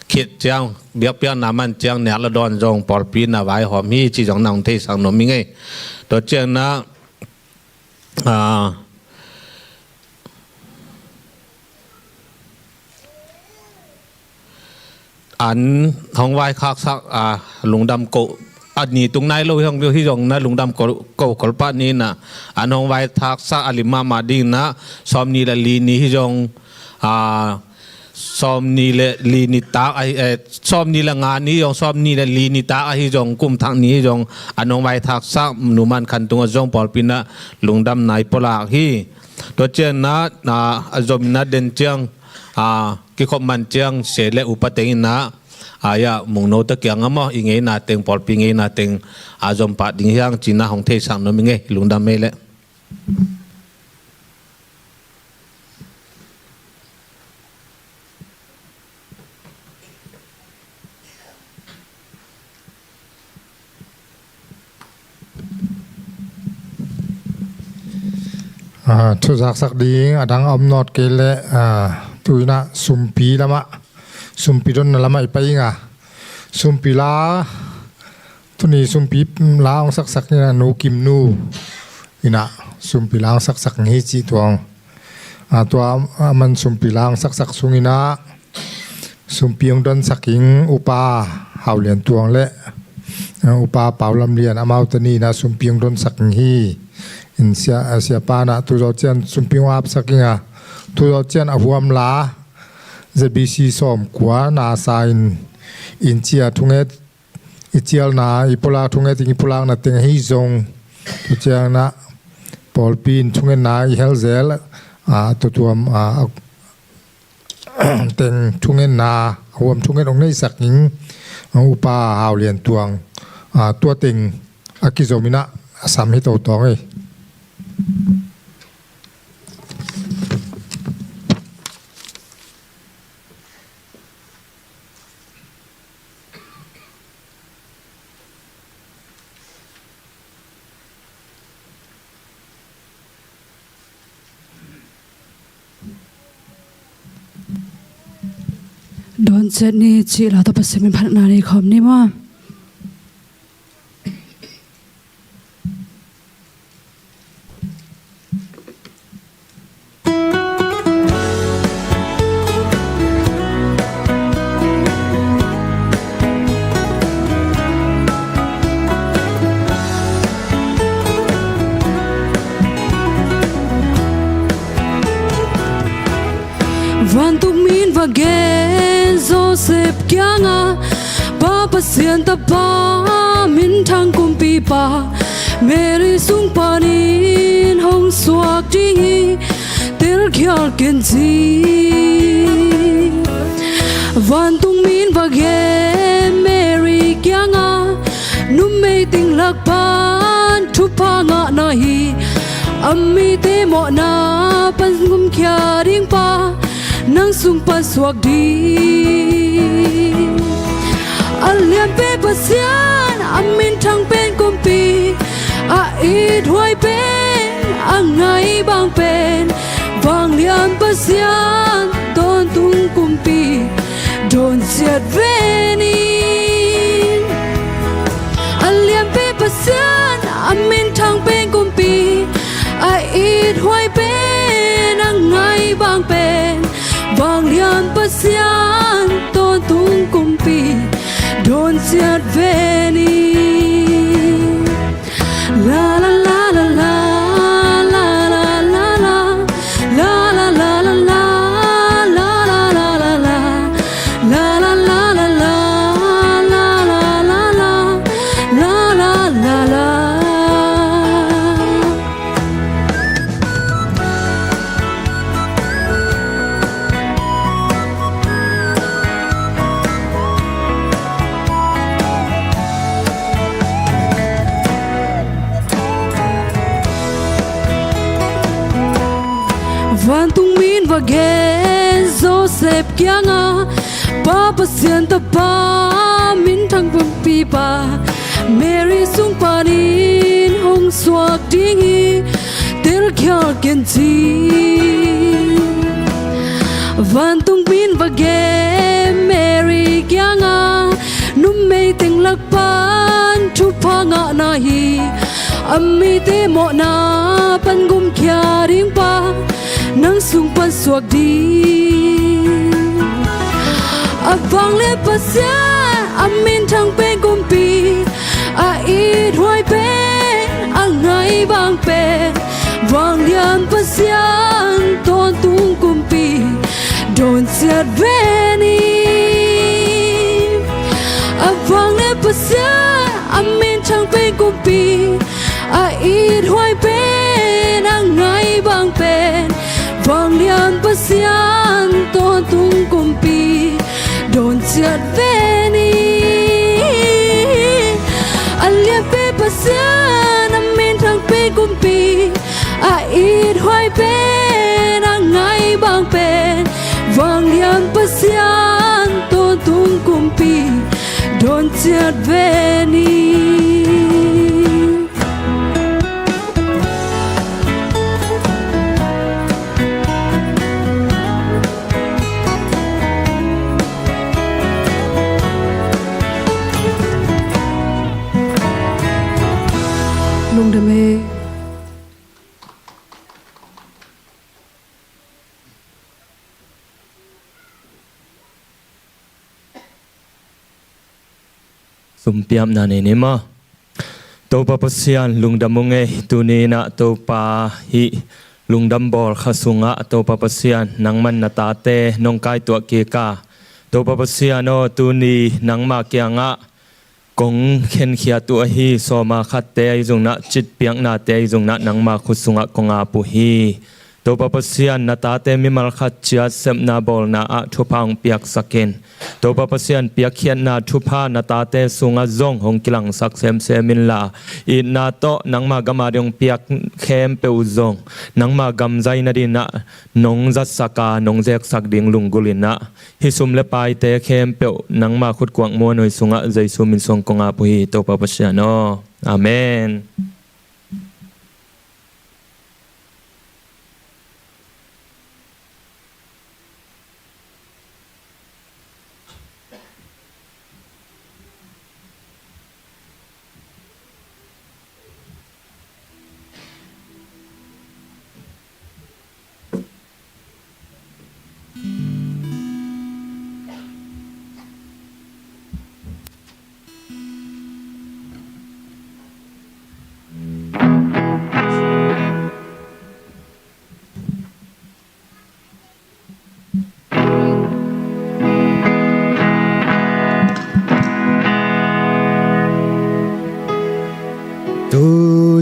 khit ciang biakpiakna man ciang nek le dawn zong pawlpi in ah vaihawm hi cih zong na hong theisak nuam ing ei. Tua ciangin ah, a, an hong vaikhaksak, a, lungdam ko, a ni tung nai lo hi hong hi zong na lungdam ko, ko kolpah ni na an hong vaikhaksak a lim mahmah ding na sawmnih le li ni hi zong, a, sawmnih le li nitak ahi, eh, sawmnih le nga ni zong, sawmnih le li nitak ahi zong, kum thak ni hi zong, an hong vaikhaksak Nu Man Khan tungah zong pawlpi na lungdam nai pulak hi. Tua ciang na, na, a zom na den ciang, a, kikhop man ciang se le upa teng in na, a, ya, mungno ta kiang a maw, i ngeina teng, pawlpi ngeina teng, a, zom pah ding hi hang ci na hong theisak nuam ing ei, lungdam ei leh. Ah, thu zaksak ding a dang a om nawt kei leh, ah, tu in ah sumpi lamah, sumpi donna lamah i pai ing a, sumpi la, tuni sumpi la hong saksak in ah, Nu Kim Nu in ah sumpi la hong saksak hi cih tuang. Ah, tua, ah, man sumpi la hong saksak sung in ah, sumpi hong donsak ing Upa Hau Lian Tuang le, ah, Upa Pau Lam Lian, amau teni in ah sumpi hong donsak ing hi. In sia, ah, siapa in ah tu zawh ciang sumpi hong apsak ing a, tu zawh ciang a huam la Z B C sawmkua na sa in, in cia thunget i cialna, i pulak thunget, i pulakna teng ahi zong, tu ciang na pawlpi in thungetna i hel zel, ah, tutuam, ah, teng thungetna, a huam thunget hong neihsak ing, ah, Upa Hau Lian Tuang, ah, tua teng a kizom in ah a sam hi tawtawng ei. Dawn ciat ni cih la tawh Pasian min phatna nei khawm ni maw? Vantung min va gen Joseph kiangah, Pa Pasian Tapa, minthang kumpipa, Mary sung panin hong suak ding hi, telkhial ken ci. Vantung min va gen Mary kiangah, numei teng lak pan thupha ngahna hi, a mite mawhna pan gumkhia ding pa, nang sung pan suak ding. A lianpi Pasian, a minthang pen kumpi, a ithuai pen, a ngaibang pen, vanglian Pasian tawntung kumpi, dawn ciat ve ni. A lianpi Pasian, a minthang pen kumpi, a ithuai pen, a ngaibang pen, vanglian Pasian tawntung kumpi, dawn ciat ve ni. La la la la la. Vantung min va gen Joseph kiangah, Pa Pasian Tapa, minthang kumpipa, Mary sung panin hong suak ding hi, telkhial ken ci. Vantung min va gen Mary kiangah, numei teng lak pan thupha ngahna hi, a mite mawhna pan gumkhia ding pa, nang sung pan suak ding. A vanglian Pasian, a minthang pen kumpi, a ithuai pen, a ngaihbang pen, vanglian Pasian tawntung kumpi, dawn ciat ve ni. A vanglian Pasian, a minthang pen kumpi, a ithuai pen, a ngaihbang pen, vanglian Pasian tawntung kumpi, dawn ciat ve ni. A lianpi Pasian, a minthang pen kumpi, a ithuai pen, a ngaihbang pen, vanglian Pasian tawntung kumpi, dawn ciat ve ni. Lungdam e. Sumpiapna nei ni maw. Topa Pasian, lungdam ung ei. Tuni in ah Topa, hih lungdam bawl kha sungah Topa Pasian, nangman na tate nong kaituah kik a, Topa Pasian aw, tuni nangma kiangah kong khenkhiat uh ahi sawma khatte ahi zongin ah, citpiaknate ahi zongin ah, nangma khut sungah kong ap uh hi. Topa Pasian, na tate mimal khat ciat sepna bawlna ah thupha hong piaksak in. Topa Pasian, piakkhiatna thupha na tate sungah zong hong kilangsak semsem inla, itna tawh nangma gam a ding hong piak khempeuh uh zong nangma gam zai nadingin ah nong zatsak a, nong zeksak ding lunggulh in ah, hih sum le paite khempeuh nangma khut kuak muanhuai sungah Jesu min suang kong ap uh hi, Topa Pasian aw. Amen.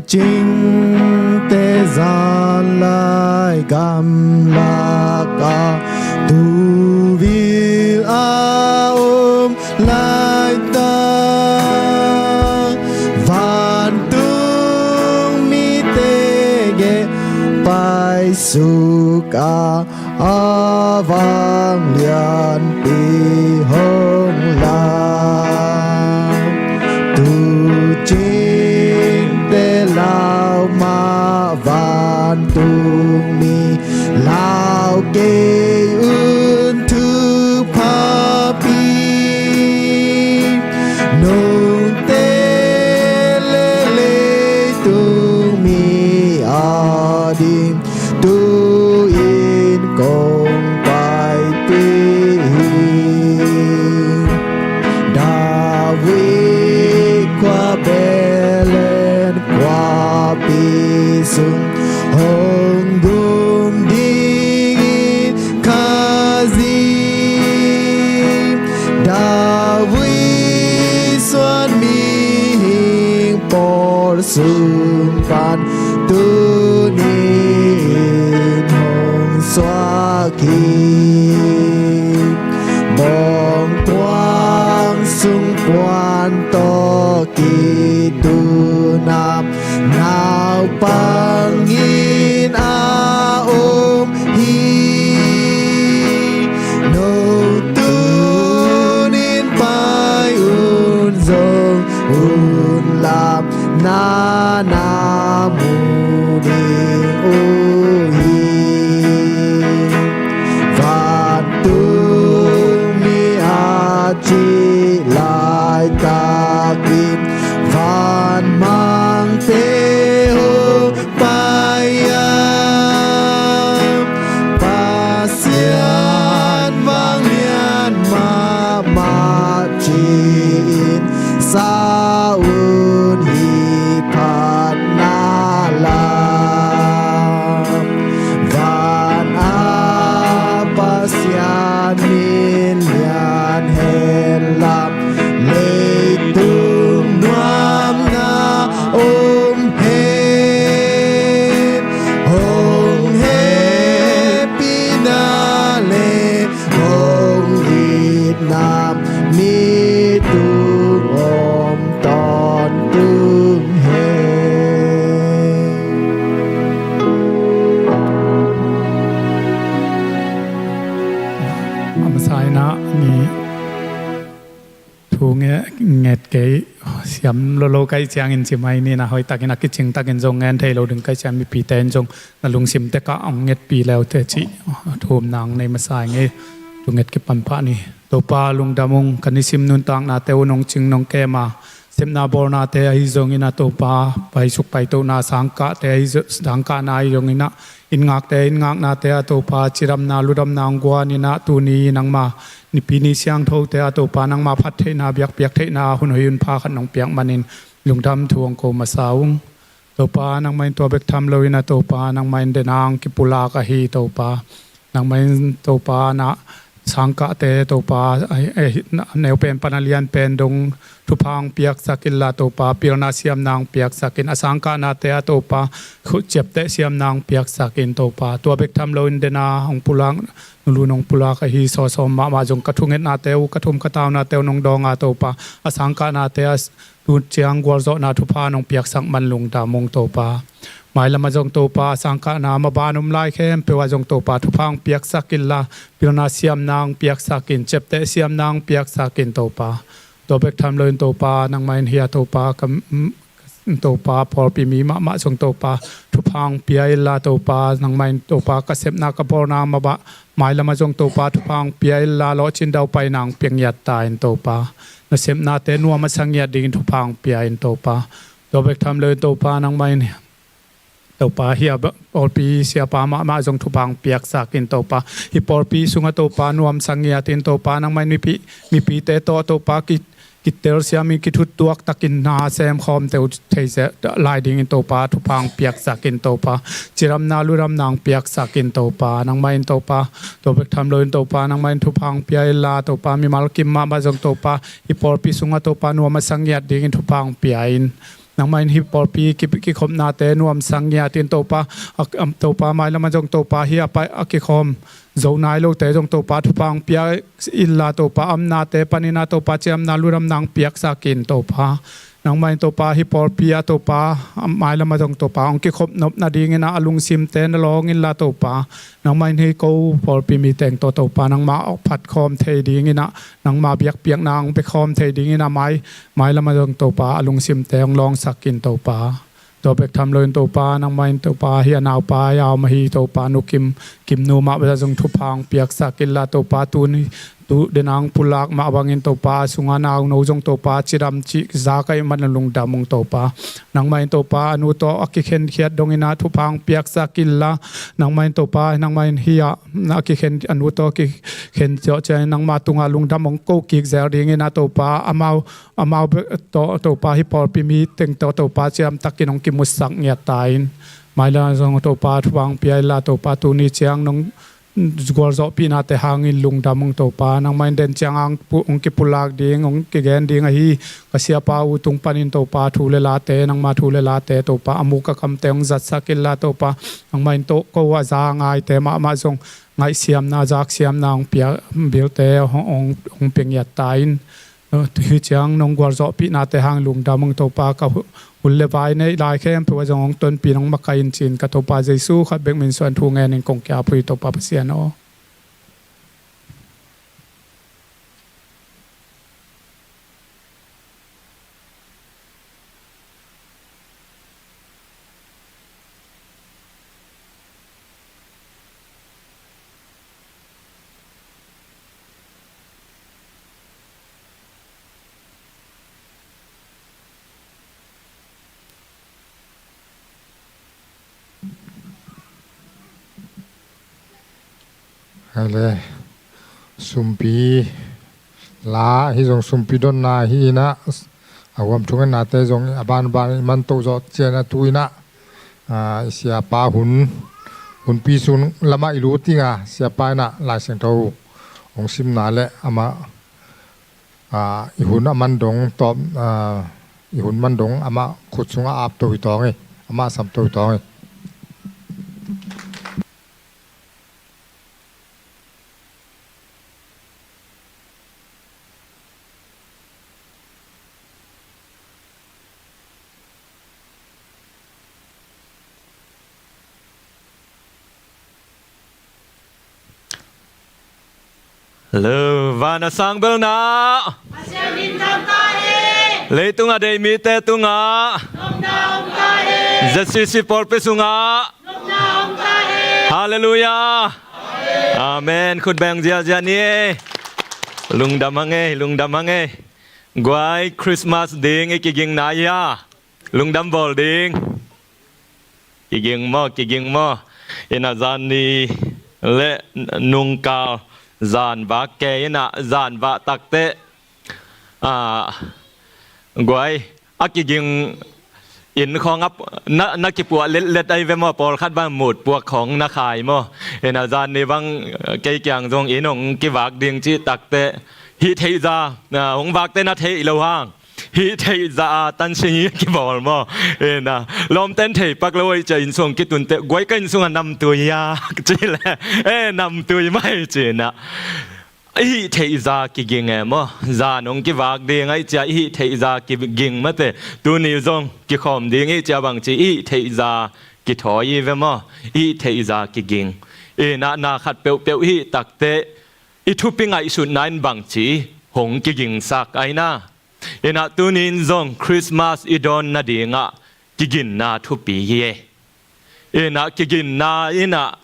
Tuucingte zanlai gamlak ah, tuuvil a om laitak, vantung mite gei paisuk a, a vanglianpi hong lak. Tuucingte lau mah, vantung mi lau kei un, thuphapi. Nungte le leitung mi a ding, tu-in kong paipih hi. David khua Bethlehem khuapi sung, hong gum dingin Khazih, David suan mihing pawl sung pan, tuni in hong suak hi. Mawngkuang sung puan tawh kitunna, naupang in a om hi. Nong tun in pai un, zong un lam na na mu ding uh hi. Vantung mi a cih lai Nam mi tung om tawntung hen. A masa in ah ni thu nge-, nget kei siam lolo kai ciangin ci mai ni na, hoih takin a kicing takin zong ngen thei lo ding kai ciang mipite in zong na lungsim tekah hong ngetpih leute cih thu umna nei masa ing ei. Thu nget kipan pah ni. Topa lungdam ung, ka nisim nuntaknate uh nong cing nong kem a, sepna bawlnate ahi zongin ah Topa, paisuk paitohna sangkahte ahi zo-, sangkahna ahi zongin ah, inn ngakte inn ngaknate ah Topa, cidamna ludamna hong guanin ah tuni nangma Nipi ni siangthote ah Topa, nangma phat theihna biakpiak theihna hun hoih hun pha khat nong piak manin lungdam thu hong ko masa ung. Topa, nangmah in tua bek tham loin ah Topa, nangmah in dena hong kipulak ahi Topa. Nangmah in Topa na sangkahte Topa, ai, ai, na, neupen pan a lianpen dong thupha hong piaksak inla Topa, pilna siamna hong piaksak in, a sangkahnate ah Topa, khut ciapteh siamna hong piaksak in Topa. Tua bek tham loin dena hong pulak, nulun hong pulak ahi sawsawm mahmah zong ka thungetnate uh, ka thum ka taunate uh nong dawng a Topa, a sangkahnate ah tu ciang gualzawhna thupha nong piaksak man lungdam ung Topa. Mailam ah zong Topa, a sangkahna maban om lai khempeuh ah zong Topa, thupha hong piaksak inla, pilna siamna hong piaksak in, ciapteh siamna hong piaksak in Topa. Tua bek tham loin Topa, nangmah in hia Topa, ka, mm, Topa, pawlpi mi mahmah zong Topa, thupha hong pia inla Topa, nangmah in Topa, ka sepna ka bawlna mabah, mailam ah zong Topa, thupha hong pia inla, lawhcin daupaina hong pia ngiat ta in Topa. Na sepnate nuam a sa ngiat dingin thupha hong pia in Topa. Tua bek tham loin Topa, nangmah in Topa, hia ba-, pawlpi siapa mahmah zong thupha hong piaksak in Topa. Hih pawlpi sungah Topa nuam sa ngiat in Topa, nangmah in mipi, mipite tawh Topa ki, kitelsiam in kithuttuak takin na sem khawm teuh thei se, lai dingin Topa, thupha hong piaksak in Topa. Cidamna ludamna hong piaksak in Topa. Nangmah in Topa, tua bek tham loin Topa, nangmah in thupha hong pia inla Topa, mimal kim mahmah zong Topa, hih pawlpi sungah Topa nuam a sa ngiat dingin thupha hong pia in. Nangmah in hih pawlpi ki, kikhopnate nuam sa ngiat in Topa, a, am, Topa mailam ah zong Topa hih a pai a kikhawm zo nai lote zong Topa thupha hong pia inla Topa, a omnate panin ah Topa cidamna ludamna hong piaksak in Topa. Nangmah in Topa hih pawlpi ah Topa, a, mailam ah zong Topa hong kikhop nop nadingin ah a lungsimte na lawng inla Topa. Nangmah in hih ko pawlpi mi teng tawh Topa, nangmah a phat khawm thei dingin ah, nangma biakpiakna hong pia khawm thei dingin ah mai, mailam ah zong Topa a lungsimte hong lawngsak in Topa. Tua bek tham loin Topa, nangmah in Topa hih a naupa a om ahi Topa, Nu Kim, Kim nu mah bek ah zong thupha hong piaksak inla Topa, tuni, tu dena hong pulak mah bangin Topa, a sungah nauno zong Topa, cidam cih za ka hih man lungdam ung Topa. Nangmah in Topa, a nu tawh a kikhenkhiat dongin ah thupha hong piaksak inla, nangmah in Topa, nangmah in hih a, a kikhen, a nu tawh kikhen zawh ciangin nangmah tungah lungdam hong ko kik zel dingin ah Topa, amau, amau bek tawh Topa, hih pawlpi mi teng tawh Topa, cidam takin hong kimusak ngiat ta in. Mailam ah zong Topa thupha hong pia inla Topa, tuni ciang nong gualzawhpihnate hangin lungdam ung Topa. Nangmah in den ciang hong pu-, hong kipulak ding, hong kigen ding ahi ka siapa uh tung panin Topa, thu le late, nangma thu le late Topa, a muk a kamte hong zatsak inla Topa. Nangmah in tawh ko a za a ngaite mahmah zong ngaihsiamna, zaksiamna hong pia, bilte hong, hong, hong pia ngiat ta in. Hih ciang nong gualzawhpihnate hang lungdam ung Topa, ka hu-, hun le vai neih lai khempeuh ah zong hong tonpih in hong makaih in ci-in ka Topa Jesu khat bek min suang thu ngenin kong kiap uh hi Topa Pasian aw. Hai le, sumpi la hi zong, sumpi donna hi inah, a huam thungetnate zong a banban i man toh zawh cianah tu inah, a, i siapa hun, hunpi sung lamah i lut inga, siapa inah Lai Siangtho hong simna le amah, a, i hun a man dong tawm, a, i hun man dong amah khut sungah ap to hi tawng hi, amah sam to hi tawng hi. Lo, van a sang belna. Pasian in thangta hen. Leitung a deih mite tungah. Nopna om ta hen. Z C C pawlpi sungah. Nopna om ta hen. Halleluiah. Amen. Khut beng ziahziah ni. Lungdam hang ei, lungdam hang ei. Guai, Christmas ding i kigingna hia. Lungdam bawl ding. Kiging maw, kiging maw. Ina zan ni le nungkal zan vak ke ina zan vak takte. Ah, guai, a kiging inn khawng a na, na kipuah letlet ai ve maw, pawlkhat bang mut puak khawng na khai maw. Ina zan ni bang kei kiang zong inn hong kivak ding cih takte. Hih theihza, ah, hong vakte na theih lo hang. Hih theihza a tansin hi kibawl maw. Ina lawmten thei pak lo oi cia inn sung kitunte guai ka inn sung a namtui hia. Ci le, e namtui mai ci ina. I hih theihza kiging e maw. Zan hong kivak ding ai cia i hih theihza kiging mate. Tuni zong kikhawm ding i cia bang ci i hih theihza kithawi i ve maw. I hih theihza kiging. Ina na khat peuhpeuh i hih takte i thupi ngaihsutna in bang ci hong kigingsak ai na. Ina tunin zong Christmas i dawn nadingah kiginna thupi hi e. Ina kiginna ina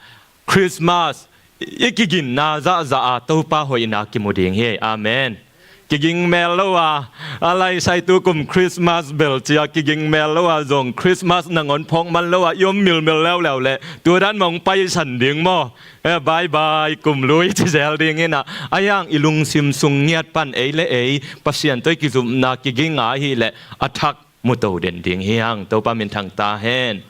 Christmas i kiginna zahzah a Topa hoihna kimu ding hi e. Amen. Kiging mel lo a, a laisai tu kum Christmas bel cia kiging mel lo a zong Christmas nangawn phawk man lo a i om milmil leuleu le tua dan mah hong paisan ding maw. E, bye bye, kum lui ci zel ding ina. A hiang i lungsim sung ngiat pan ei le ei Pasian tawh i kizumna kiging a hi le a thak muto den ding hi hang. Topa minthang ta hen.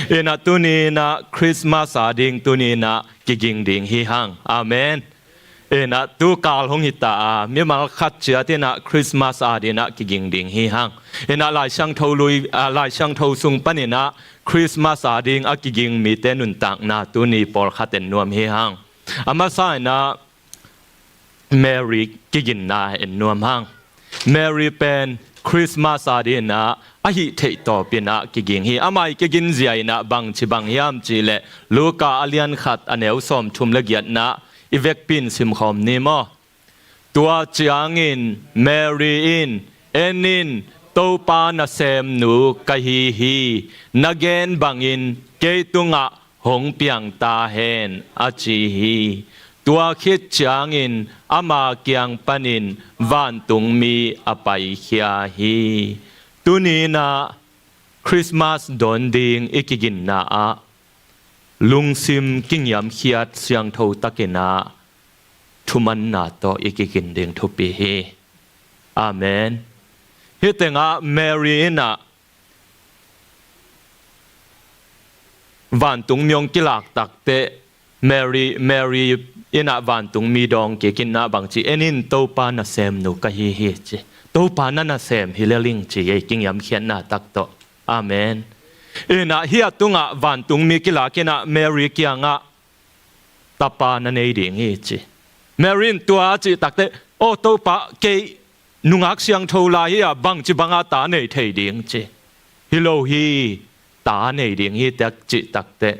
Ina tuni ina Christmas a ding tuni ina kiging ding hi hang. Amen. Ina tu kal hong hita a mimal khat ciat ina Christmas a ding ina kiging ding hi hang. Ina Lai Siangtho lui, a, Lai Siangtho sung pan ina Christmas a ding a kiging mite nuntakna tuni pawlkhat en nuam hi hang. A masa ina Mary kiginna en nuam hang. Mary pen Christmas a ding ina a hih theih tawp ina kiging hi. Amah i kigin zia ina bang ci bang hiam ci le Luka a lian khat a neu sawm thum le giatna i vekpi in simkhawm ni maw. Tua ciangin Mary in, en in, Topa nasemnu ka hi hi, na gen bangin kei tungah hong piang ta hen, a ci hi. Tua khit ciangin ama kiang panin vantungmi a paikhia hi. Tuni ina Christmas dawn ding i kiginna ah lungsim kingiamkhiat siangtho takin ah thumanna tawh i kigin ding thupi hi. Amen. Hih tengah Mary in ah vantungmi hong kilak takteh Mary, Mary in ah vantungmi dawng kik in ah bang ci, en in, Topa nasemnu ka hi hi ci. Topa na nasem hi lel ing ci ei, kingiamkhiatna tak tawh. Amen. In ah hih a tungah vantungmi kilak in ah Mary kiangah tapa na nei ding hi ci. Mary in tua a cih takteh, aw Topa, kei nungak siangtho lai hi a, bangci banga ta nei thei ding ci. Hi lo hi, ta nei ding hi tek cih takteh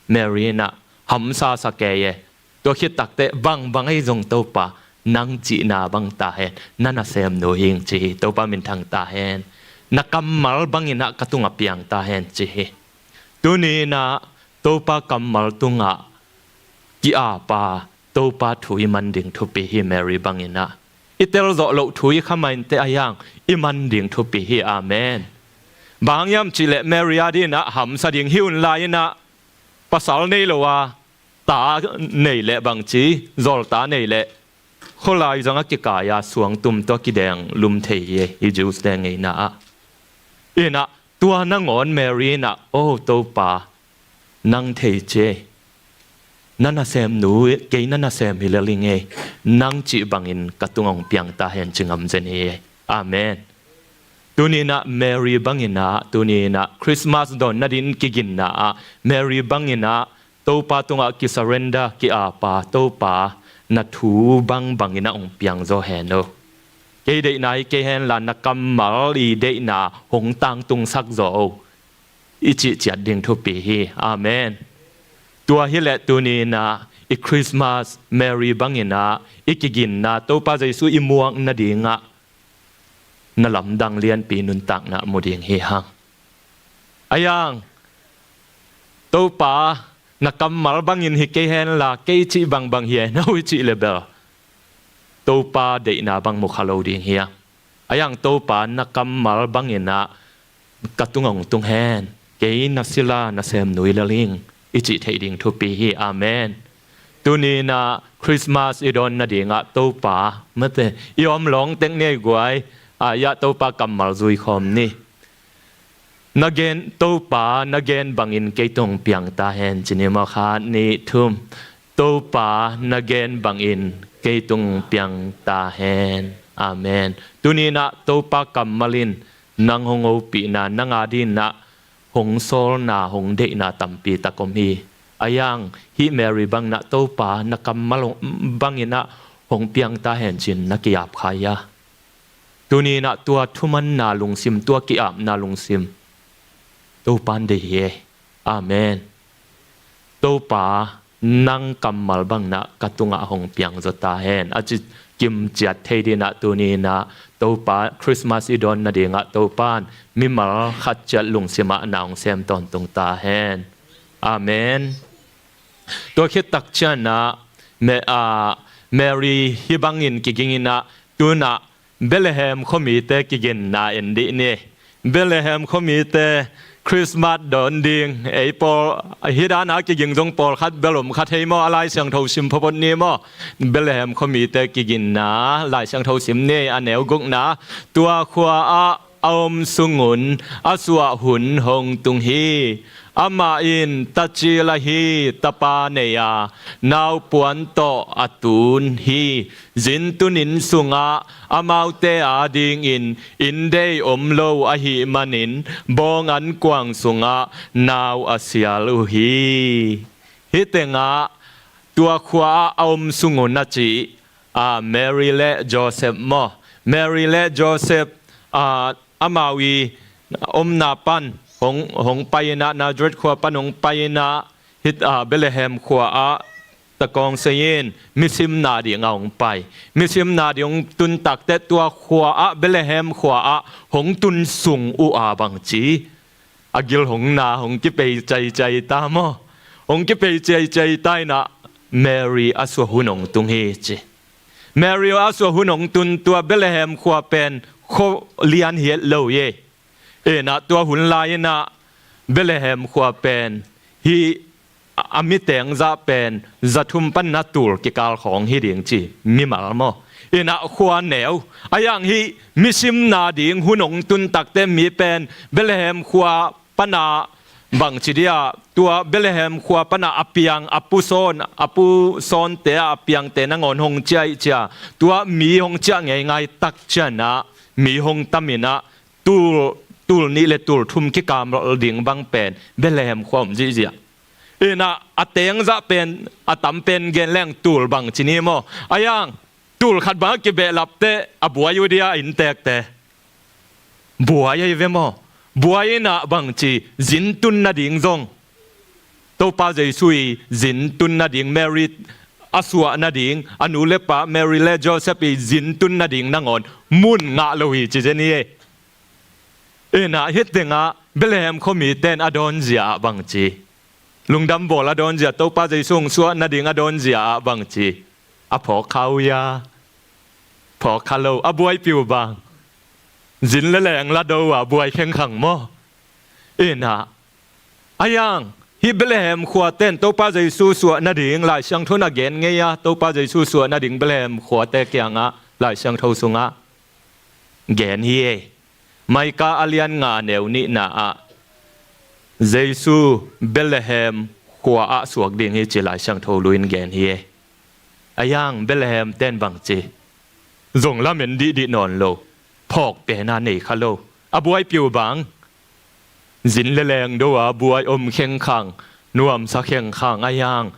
Mary in ah hamsa sa kei e. Tua khit takteh, bangbang ei zong Topa, nang cihna bang ta hen, na nasemnu hi ing ci hi. Topa minthang ta hen. Na kammal bang in ah ka tungah piang ta hen ci hi. Tuni in ah Topa kammal tungah ki-apa, Topa thu i man ding thupi hi. Mary bang in ah i tel zawh loh thu i kha mah inteh, a hiang i man ding thupi hi. Amen. Bang hang hiam cih leh Mary a ding in ah hamsa ding hi un lai in ah pasal nei lo a ta nei leh bang ci, zawlta nei leh khualai zong a kikai a suangtum tawh kideng lum thei hi, hi Jews te ngeina ah. In ah tua nangawn Mary in ah, aw Topa, nang thei ci ei. Na nasemnu, kei na nasem hi lel ing ei. Nang cih bangin ka tungah hong piang ta hen ci ngam zen hi ei. Amen. Tuni in ah Mary bang in ah, tuni in ah Christmas dawn nading kiginna ah Mary bang in ah Topa tungah ki-surrender, ki-apa, Topa na thu bangbang in ah hong piang zaw hen aw. Kei deihna hi kei hen la, na kammal i deihna hong tangtungsak zaw aw, i cih ciat ding thupi hi. Amen. Tua hi leh tuni in ah i Christmas Mary bangin ah i kiginna Topa Jesu i muak nadingah na lamdang lianpi nuntakna mu ding hi hang. A yang, Topa, na kammal bangin hi kei henla, kei cih bangbang hi e, na hui cih le bel Topa deihna bang mu kha lo ding hi a. A yang, Topa, na kammal bangin ah ka tungah hong tung hen, kei na sila na sem nui lel ing, i cih theih ding thupi hi. Amen. Tuni-in ah Christmas i dawn nadingah Topa, mate, i om lawng tek ni ei guai, a, i ah Topa kammal zui khawm ni. Na gen, Topa, na gen bangin kei tung piang ta hen, ci ni maw, khat, nih, thum. Topa, na gen bangin kei tung piang ta hen. Amen. Tuni-in ah Topa kammal in nang hong hopihna, nang adingin ah hong sawlna, hong deihna tampi tak om hi. A yang, hih Mary bangin ah Topa, na kammal hong, bangin ah hong piang ta hen ci-in na ki-ap kha hi a. Tuni-in ah tua thumanna lungsim, tua ki-apna lungsim Topa in deih hi e. Amen. Topa, nang kammal bangin ah ka tungah hong piang zaw ta hen, a ci kimciat thei dingin ah tuni-in ah Topa, Christmas i dawn nadingah Topa in mimal khat ciat lungsim ah na hong sem tawntung ta hen. Amen. Tua khit tak ciangin ah, Me-, a, Mary hih bangin kigingin ah, tu-in ah Bethlehem khuamite kiginna en dih ni. Bethlehem khuamite Christmas dawn ding, ei pawl, hih dan a kiging zong pawlkhat bel om kha thei maw, a Lai Siangtho sim phawt ni maw. Bethlehem khuamite kiginna Lai Siangtho sim ni, a neu gukna. Tua khua-ah a om sungun a suah hun hong tung hi. Amah in tacil ahi tapa nei a, naupuan tawh a tun hi. Zintun inn sungah amaute adingin inndei om lo ahih manin bawng ankuang sungah nau a sial uh hi. Hih tengah tua khua-ah a om sungun a cih, a, Mary le Joseph maw. Mary le Joseph, a, amau i omna pan hong, hong pai-in ah, Nazareth khua pan hong pai-in ah, hih, a, Bethlehem khua-ah takawng sei-in misimna dingah hong pai. Misimna ding hong tun takteh tua khua-ah, Bethlehem khua-ah hong tun sung uh a bangci, a gil hong na, hong kipei ciaiciai ta maw. Hong kipei ciaiciai ta in ah Mary a suah hun hong tung hi ci. Mary a suah hun hong tun, tua Bethlehem khua pen khua lian hi het lo hi. In ah tua hun lai-in ah Bethlehem khua pen hih a, a mi teng zah pen za thum pan a tul kikal khawng hi ding ci, mimal maw. In ah khua neu, a yang hih misimna ding hun hong tun takteh mi pen Bethlehem khua pan a bangci dia, tua Bethlehem khua pan a a piang, a pusawn, a pusawnte a, a piangte nangawn hong ciah hi cia. Tua mi hong ciah ngeingai tak ciangin ah mi hong tam in ah tul, tul nih le tul thum kikal ding bang pen Bethlehem khua om ziahziah. In ah a teng zah pen, a tam pen gen leng tul bangci ni maw. A yang, tul khat bang a kibehlap teh a buai uh dia inntekte. Buai ahi ve maw. Buai in ah bangci, zintun nading zong, Topa Jesu i zintun nading, Mary a suah nading, a nu le pa Mary le Joseph i zintun nading nangawn mun ngah lo hi ci zen hi. In ah hih tengah Bethlehem khuamite in a dawnzia ah bangci, lungdam bawl a dawnzia, Topa Jesu hong suah nading a dawnzia ah bangci, a phawk kha uh hia? Phawk kha lo. A buaipih uh bang, zin le leng la do a buai khengkhang maw. In ah, a yang, hih Bethlehem khuate in Topa Jesu suah nading Lai Siangtho in a gen ngei a, Topa Jesu suah nading Bethlehem khuate kiangah Lai Siangtho sungah gen hi e. Micah a lian nga, a neu nihna ah Jesu Bethlehem khua-ah suak ding hi ci Lai Siangtho lui-in gen hi e. A yang, Bethlehem ten bangci, zong lamen dihdih nawn lo, phawk pen a nei kha lo. A buaipih uh bang, zin le leng do a buai, om khengkhang, nuamsa khengkhang. A yang,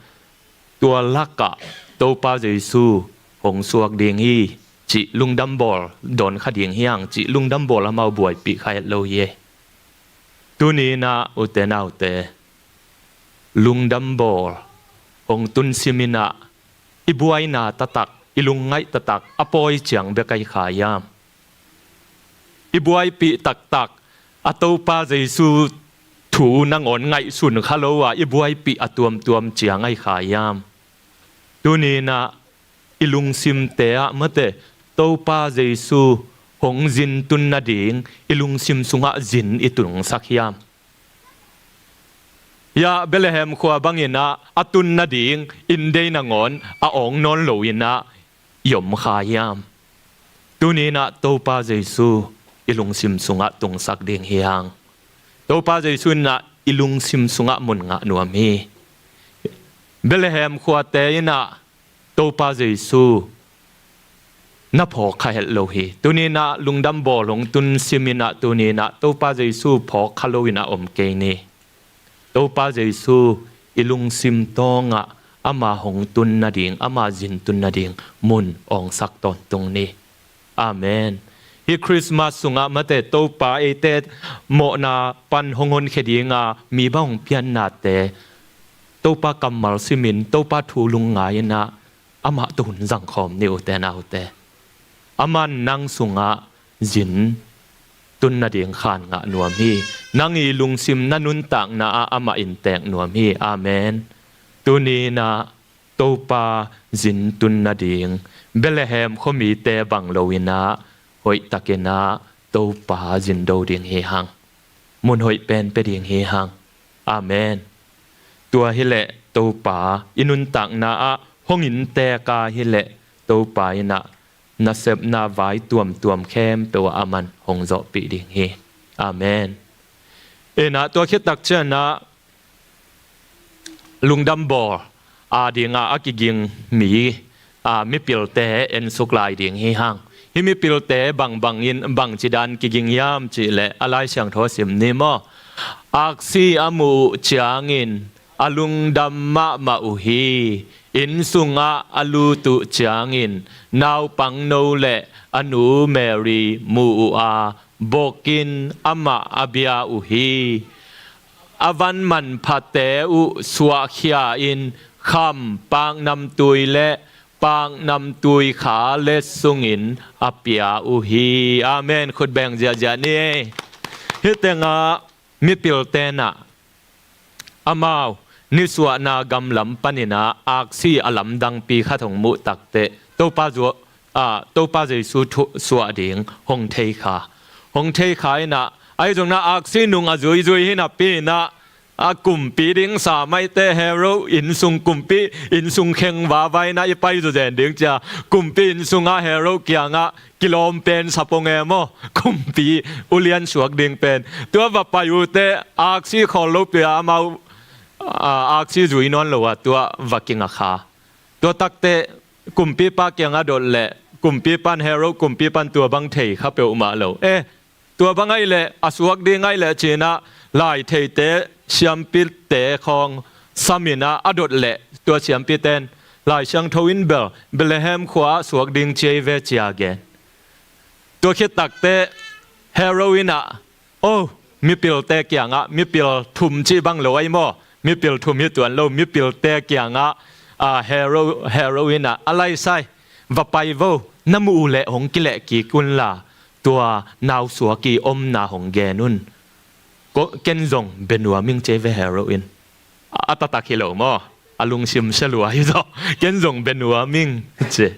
tua lakah Topa Jesu hong suak ding hi cih lungdam bawl dawn kha ding hi hang cih lungdam bawl amau buaipih kha het lo hi e. Tuni-in ah ute naute, lungdam bawl hong tun sim in ah, i buaina taktak, i lungngaih taktak a pawi ciang bek ahi kha hiam? I buaipih taktak a Topa Jesu thu nangawn ngaihsun kha lo a i buaipih a tuamtuam ciang ahi kha hiam? Tuni in ah i lungsimte ah mate Topa Jesu hong zin tun nading i lungsim sungah zin i tungsak hiam? Ya Bethlehem khua bangin ah a tun nading inn dei nangawn a awng nawn lo in ah i om kha hiam? Tuni in ah Topa Jesu i lungsim sungah tungsak ding hi hang. Topa Jesu in ah i lungsim sungah mun ngah nuam hi. Bethlehem khuate in ah Topa Jesu na phawk kha het lo hi. Tuni in ah lungdam bawl hong tun sim in ah tuni in ah Topa Jesu phawk kha lo in ah om kei ni. Topa Jesu i lungsim tawngah ama hong tun nading, ama zin tun nading mun awngsak tawntung ni. Amen. Hih Christmas sungah mate Topa eite mawhna pan hong honkhia dinga mi bang hong piannate Topa kammal simin Topa thu lungngai in ah amah tawh hun zangkhawm ni ute naute. Aman nang sungah zin tun nading khan ngah nuam hi. Nang i lungsim na nuntakna ah amah inntek nuam hi. Amen. Tuni in ah Topa zin tun nading Bethlehem khuamite bang lo in ah hoihtak in ah Topa zin do ding hi hang. Mun hoih pen pia ding hi hang. Amen. Tua hileh Topa i nuntakna ah hong inntek a hileh Topa in ah nasepna vai tuamtuam khempeuh ah aman hong zawhpih ding hi. Amen. In ah tua khit tak ciang ah lungdam bawl a dingah a kiging mi, a, mipilte ensuk lai ding hi hang. Hih mipilte bangbangin bangci dan kiging hiam cihleh a Lai Siangtho sim ni maw? Aksi a muh uh ciangin a lungdam mahmah uh hi. Inn sungah a lut uh ciangin naupangno le a nu Mary mu uh a, bokin amah a bia uh hi. A van manphate uh suahkhia in kham paknamtui le paknamtui kha letsungin a pia uh hi. Amen. Khut beng ziahziah ni. Hih tengah mipilte in ah amau nisuahna gamlam panin ah aksi a lamdangpi khat hong muh takteh Topa zuah, ah, Topa Jesu thu suah ding hong thei kha. Hong thei kha in ah ahi zongin ah aksi nung a zuizui hi napi in ah a kumpi ding sa maite Herod innsung, kumpi innsung kheng vava in ah i pai zawzen ding cia kumpi innsungah Herod kiangah kilawm pen sa pong e maw? Kumpi ulian suak ding pen. Tua va pai uh teh aksi khawl lopi a amau, a, aksi zui nawn lo a tua va kinga kha. Tua takteh kumpipa kiangah dot leh kumpipa in, Herod kumpipa in tua bang thei kha peuhmah lo. Eh, tua bang ahih leh a suak ding ahih leh ci in ah laitheite siampite khawng sam in ah a dot leh tua siampite in Lai Siangtho in bel Bethlehem khua ah suak ding ci hi ve ci a gen. Tua khit takteh Herod in ah, oh, mipilte kiangah, mipil thum cih bang lo ahi maw? Mipil thum hi tuan lo, mipilte kiangah, ah, Herod, Herod in ah a laisai, va pai vo, na muh uh leh hong kileh kik un la, tua nausuak i omna hong gen un. Ko, ken zong bia nuam ing ci hi ve Herod in. A, a taktak hi lo maw? A lungsim sia lua hi zaw. Ken zong bia nuam ing ci.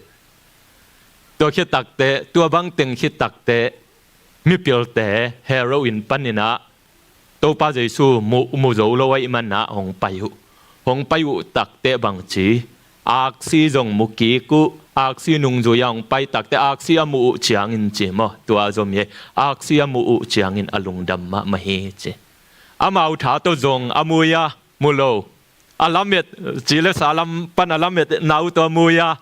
Tua khit takteh, tua bang teng khit takteh mipilte Herod inn panin ah Topa Jesu mu, mu zo lo ahih man ah hong pai uh. Hong pai uh takteh bang ci, aksi zong mu kik uh, aksi nungzui a hong pai takteh aksi a muh uh ciangin ci maw? Tua a zom hi. Aksi a muh uh ciangin a lungdam mahmah hi ci. Amau tha tawh zong a mu hia? Mu lo. A lamet, ci le sa lam pan a lametna uh tawh a mu hia?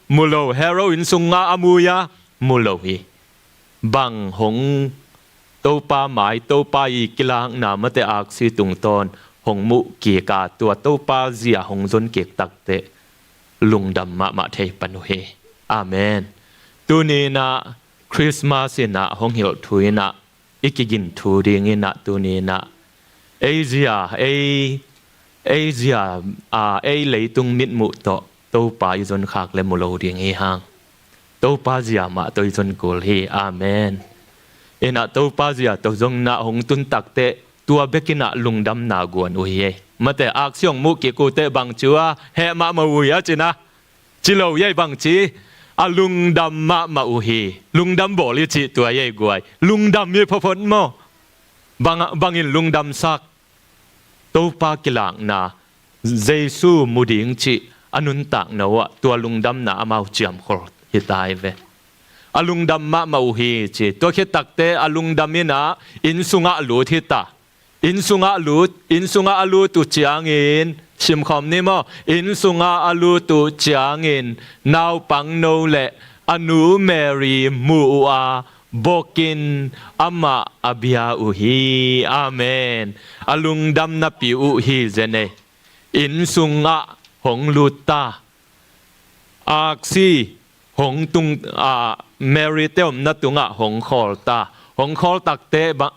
Mu lo. Herod inn sungah a mu hia? Mu lo hi. Bang hong Topa mai, Topa i kilakna mate aksi tungtawn hong muh kik a tua Topa zia hong zon kik takteh lungdam mahmah thei pan uh hi. Amen. Tuni in ah Christmas in ah hong hilh thu in ah i kigin thu ding in ah tuni in ah ei zia, ei Ei zia, a, ei leitung mitmuh tawh Topa i zon khak le mu lo ding hi hang. Topa zia mah tawh i zon kul hi. Amen. Inah Topa zia tawh zong na hong tun takteh tua bekinah lungdamna guan uh hi ei. Mate, aksi hong muh kik uh teh bangci uh a, heh mahmah uh hi a cina. Ci lo ei, bangci, a lungdam mahmah uh hi. Lungdam bawl i cih tua ei guai. Lungdam hi phophot maw? Bang, bangin lungdamsak? Topa kilakna, Jesu mu ding cih a nuntakna uh ah tua lungdamna amau ciamkhol hi ta hi ve. A lungdam mahmah uh hi ci. Tua khit takteh a lungdam inah inn sungah lut hi ta. Inn sungah lut, inn sungah a lut uh ciangin, simkhawm ni maw? Inn sungah a lut uh ciangin naupangno le a nu Mary mu uh a, bokin amah a bia uh hi. Amen. A lungdamnapi uh hi zen ei. Inn sungah hong lut ta. Aksi hong tung, a, Mary te omna tungah hong khawl ta. Hong khawl takteh ba,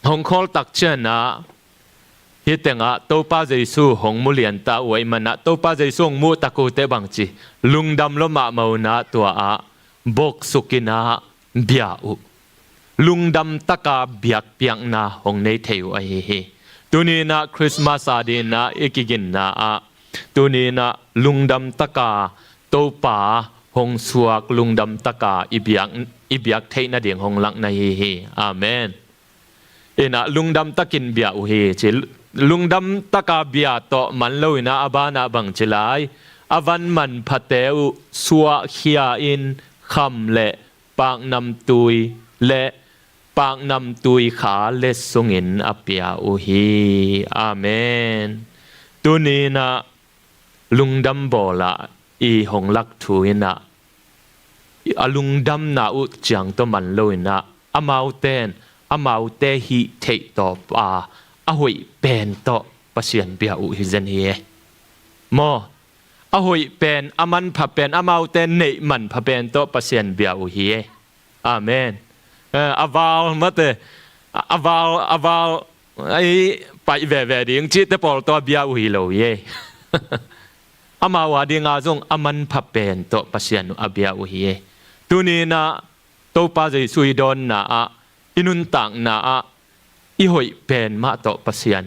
hong khawl tak cianah hih tengah Topa Jesu hong mu lian ta uh ahih manah Topa Jesu hong muh tak uh teh bangci, lungdam lua mahmah uh nah tua ah boksuk inah bia uh. Lungdam taka biakpiakna hong nei thei uh ahi hi. Tuni inah Christmas a dinah i kiginna ah, tuni inah lungdam taka Topa hong suak, lungdam taka i biak, i biak theih nading hong lak na hi hi. Amen. Inah lungdam takin bia uh hi ci. Lungdam taka bia tawh man lo inah a banah bangci lai? A van manphate uh suahkhia in kham le paknamtui le paknamtui kha le sungin a pia uh hi. Amen. Tuni inah lungdam bawlah i hong lak thu inah a lungdamna uh ciang tawh man lo inah amaute in amaute hih theih tawpa a hoih pen tawh Pasian bia uh hi zen hi e. Maw? A hoih pen, a manpha pen, amaute neih manpha pen tawh Pasian bia uh hi e. Amen. Eh, a val mate, a, a val, a val ai paih veve ding cihte pawl tawh a bia uh hi lo hi e. Amau a dinga zong a manpha pen tawh Pasian a bia uh hi e. Tuni inah Topa Jesu i dawnna ah, i nuntakna ah, i hoih pen mah tawh Pasian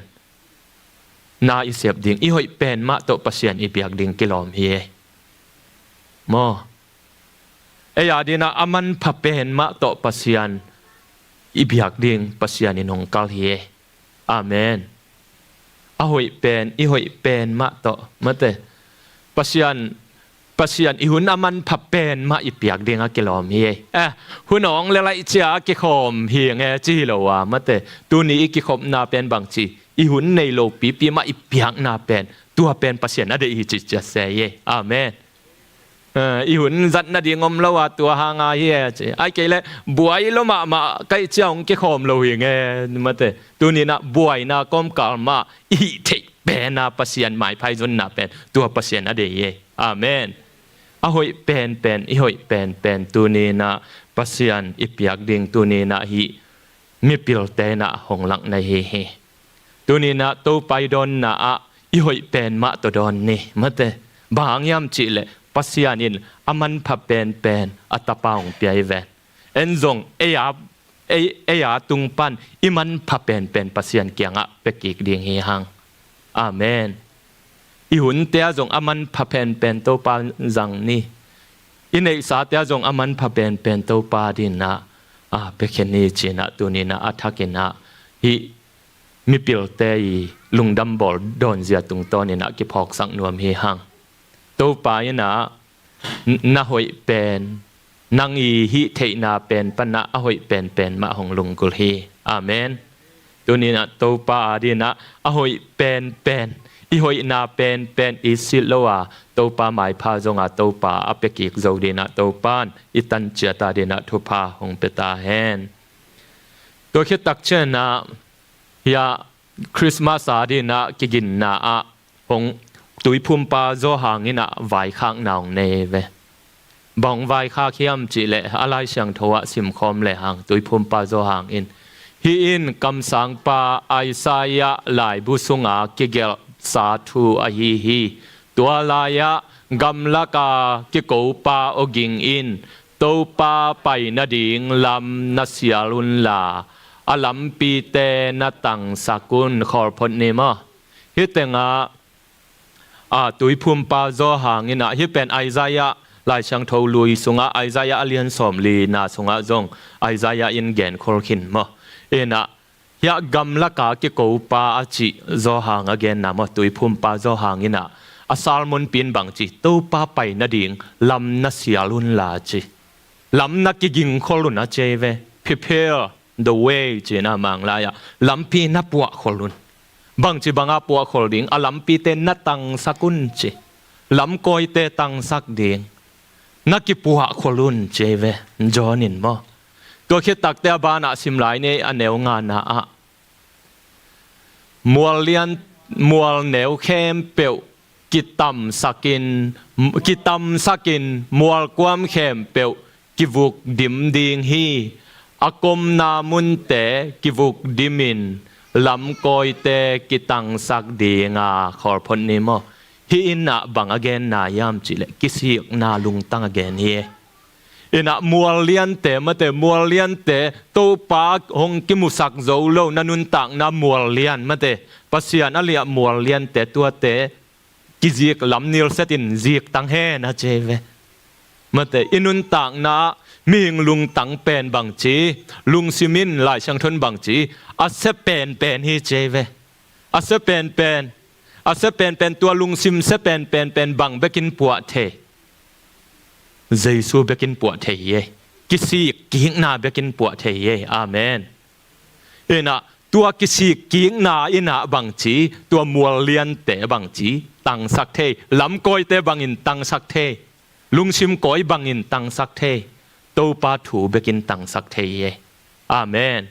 na i sep ding, i hoih pen mah tawh Pasian i biak ding kilawm hi e. Maw? Ei a dinah a manpha pen mah tawh Pasian i biak ding Pasian in hong kal hi e. Amen. A hoih pen, i hoih pen mah tawh, mate, Pasian, Pasian i hun a manpha pen mah i piak ding a kilawm hi e. Eh, hun awng le laih cia a kikhawm hi nge ci hi lo a, mate, tuni i kikhopna pen bangci, i hun nei lo pipi mah i piakna pen, tua pen Pasian a deih hi ci cia se hi e. Amen. Eh, i hun zat nading om lo a tua hanga hi e ci. Ai kei leh buai lo mahmah kaih cia hong kikhawm lo hi nge, mate. Tuni inah buaina kawmkal mah i hih theih pen a Pasian maiphai zonna pen tua Pasian a deih hi e. Amen. A hoih penpen, i hoih penpen tuni inah Pasian i piak ding tuni inah hih mipilte inah hong lak na hi hi. Tuni inah Topa i dawnna ah i hoih pen mah tawh dawn ni, mate. Bang hang hiam cih leh Pasian in a manpha penpen a tapa hong pia hi ven. En zong ei a, ei, ei a tung pan i manpha penpen Pasian kiangah pia kik ding hi hang. Amen. I hunte ah zong a manpha penpen Topa zang ni. I neihsate ah zong a manpha penpen Topa dinah, a, pia khin ni ci inah tuni inah a thak inah hih mipilte i lungdam bawl dawnzia tungtawn inah kiphawksak nuam hi hang. Topa inah n-, na hoih pen, nang i hih theihna pen panah a hoih penpen mah hong lunggulh hi. Amen. Tuni inah Topa a dinah a hoih penpen, i hoihna penpen i silh lo a, Topa maipha zonga Topa a pia kik zo dinah Topa in i tan ciat a dinah thupha hong pia ta hen. Tua khit tak cianah hih a Christmas a dinah kiginna ah hong Tuiphumpa Zawhang inah vaikhakna hong nei ve. Bang hong vaikhak hiam cih leh a Lai Siangtho ah simkhawm lehang Tuiphumpa Zawhang in Hih in kamsangpa Isaiah laibu sunga kigelhsa thu ahi hi. Tua lai-ah gamlaka kikopa awging in Topa pai nading lam na sial unla, a lampite na tangsak un. Khawlphot ni maw? Hih tengah a, Tuiphumpa Zawhang in ah, hih pen Isaiah Lai Siangtho lui sungah, Isaiah a lian sawmlina sungah zong Isaiah in genkhol khin maw? In ah, hiah gamlaka kikopa a cih Zawhang a genna maw, Tuiphumpa Zawhang in ah, a sermon pi in bang ci, Topa pai nading lam na sial unla ci. Lam na kigingkhol un a ci ei ve. Prepare the way, cihna Mang lai-ah, lampi na puahkhol un. Bangci banga puahkhol ding? A lampite na tangsak un ci. Lamkawite tangsak ding na kipuahkhol un ci ei ve. John in maw? Tua khit takte a banah sim lai ni, a neu ngana ah, mual lian, mual neu khempeuh kitamsakin, kitamsakin, mualkuam khempeuh kivukdim ding hi. A komna munte kivukdimin lamkawite kitangsak ding a. Khawlphot ni maw? Hih in ah bang a genna hiam cihleh, kisikna lungtang a gen hi. In ah mual liante mate, mual liante Topa hong kimusak zo lo, na nuntakna mual lian mate, Pasian a liah mual liante, tuate kizik lam nilsetin zik tang hen a ci ei ve. Mate, i nuntakna mihing lungtang pen bangci, lungsim in Lai Siangtho in bangci, a sia penpen hi ci ei ve. A sia penpen, a sia penpen, tua lungsim sia penpen pen bang bekin puah thei? Jesu bekin puah thei hi ei. Kisik kikna bekin puah thei hi ei. Amen. In ah, tua kisik kikna in ah bangci, tua mual liante bangci tangsak thei, lamkawite bangin tangsak thei, lungsim kawi bangin tangsak thei? Topa thu bekin tangsak thei hi ei. Amen.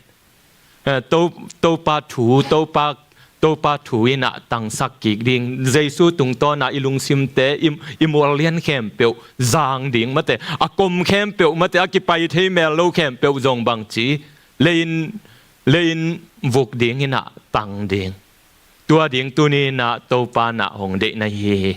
Eh, To-, Topa thu, Topa, Topa thu in ah tangsak kik ding. Jesu tungtawn ah i lungsimte, i, i mual lian khempeuh zang ding mate, a kom khempeuh mate, a kipai thei mel lo khempeuh zong bangci, lei-in, lei-in vuk ding in ah tang ding. Tua ding tuni in ah Topa in ah hong deih na hi hi.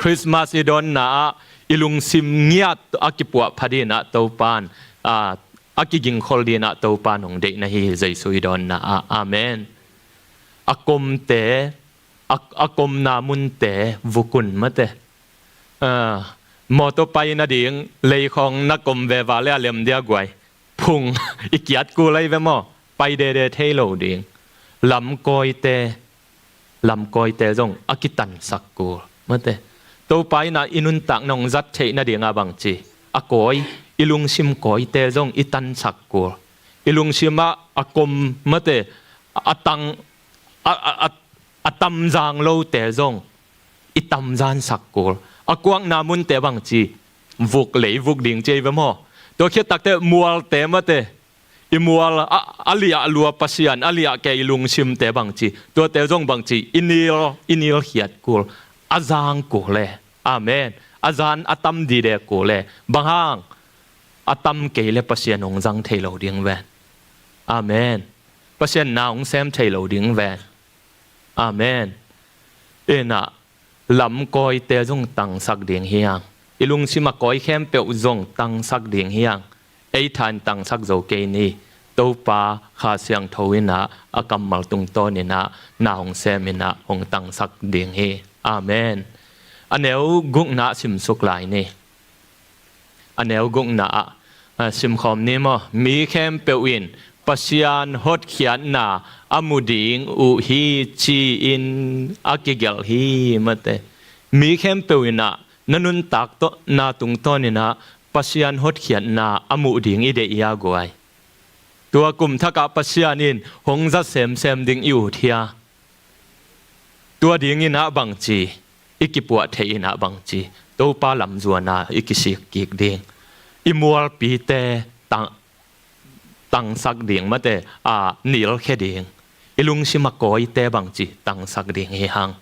Christmas i dawnna ah i lungsim ngiat a kipuah pha ding in ah Topa in, ah, a kigingkhol ding in ah Topa in hong deih na hi hi, Jesu i dawnna ah. Amen. A komte, a, a komna munte vuk un mate. Ah, mawtaw pai nading leikhawng na kom veva le a lem dia guai, phung i kiat kul ei ve maw? Pai dede thei lo ding. Lamkawite, lamkawite zong a kitansak kul mate. Topa in ah i nuntakna hong zat theih nadinga bangci, a kawi, i lungsim kawite zong i tansak kul. I lungsim ah a kom mate, a tang, a, a, a, a tamzang lote zong i tamzansak kul. A kuakna munte bangci, vuk lei vuk ding ci ei ve maw? Tua khit takte mualte mate, i mual a, a liah lua Pasian, a liah kei i lungsimte bangci, tuate zong bangci, i nil, i nilkhiat kul, a zang kul e. Amen. A zan a tam dide kul e. Bang hang? A tam kei le Pasian hong zang thei lo ding ven. Amen. Pasian na hong sem thei lo ding ven. Amen. In ah, lamkawite zong tangsak ding hi hang. I lungsim a kawi khempeuh zong tangsak ding hi hang. Ei than tangsak zo kei ni. Topa Kha Siangtho in ah, a kammal tungtawn in ah, na hong sem in ah, hong tangsak ding hi. Amen. A neu gukna simsuk lai ni. A neu gukna ah, a, simkhawm ni maw? Mi khempeuh in Pasian hotkhiatna a mu ding uh hi, ci-in a kigelh hi mate. Mi khempeuh in ah, na nuntak tawh, na tungtawn in ah Pasian hotkhiatna a muh ding i deih hia guai? Tua kum thakah Pasian in hong za semsem ding i ut hia? Tua ding in ah bangci, i kipuah theih in ah bangci, Topa lamzuan a i kisik kik ding. I mualpite tang, tangsak ding mate, a, nilkhia ding. I lungsim a kawite bangci, tangsak ding hi hang.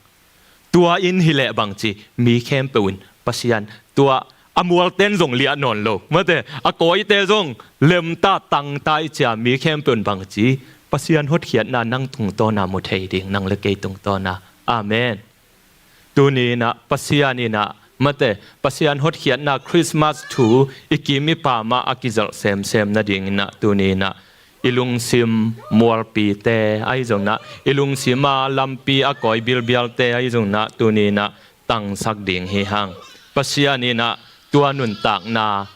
Tua in hileh bangci, mi khempeuh in Pasian, tua a mualten zong liah nawn lo mate, a kawite zong lemta tangta i cia, mi khempeuh in bangci, Pasian hotkhiatna nang tungtawna mu thei ding, nang le kei tungtawna. Amen. Tuni inah Pasian inah mate, Pasian hotkhiatna Christmas thu i kim i pamah a kizelh semsem nading inah tuni inah i lungsim mualpite ahi zonginah, i lungsim a lampi a kawi bilbialte ahi zonginah tuni inah tangsak ding hi hang. Pasian inah tua nuntakna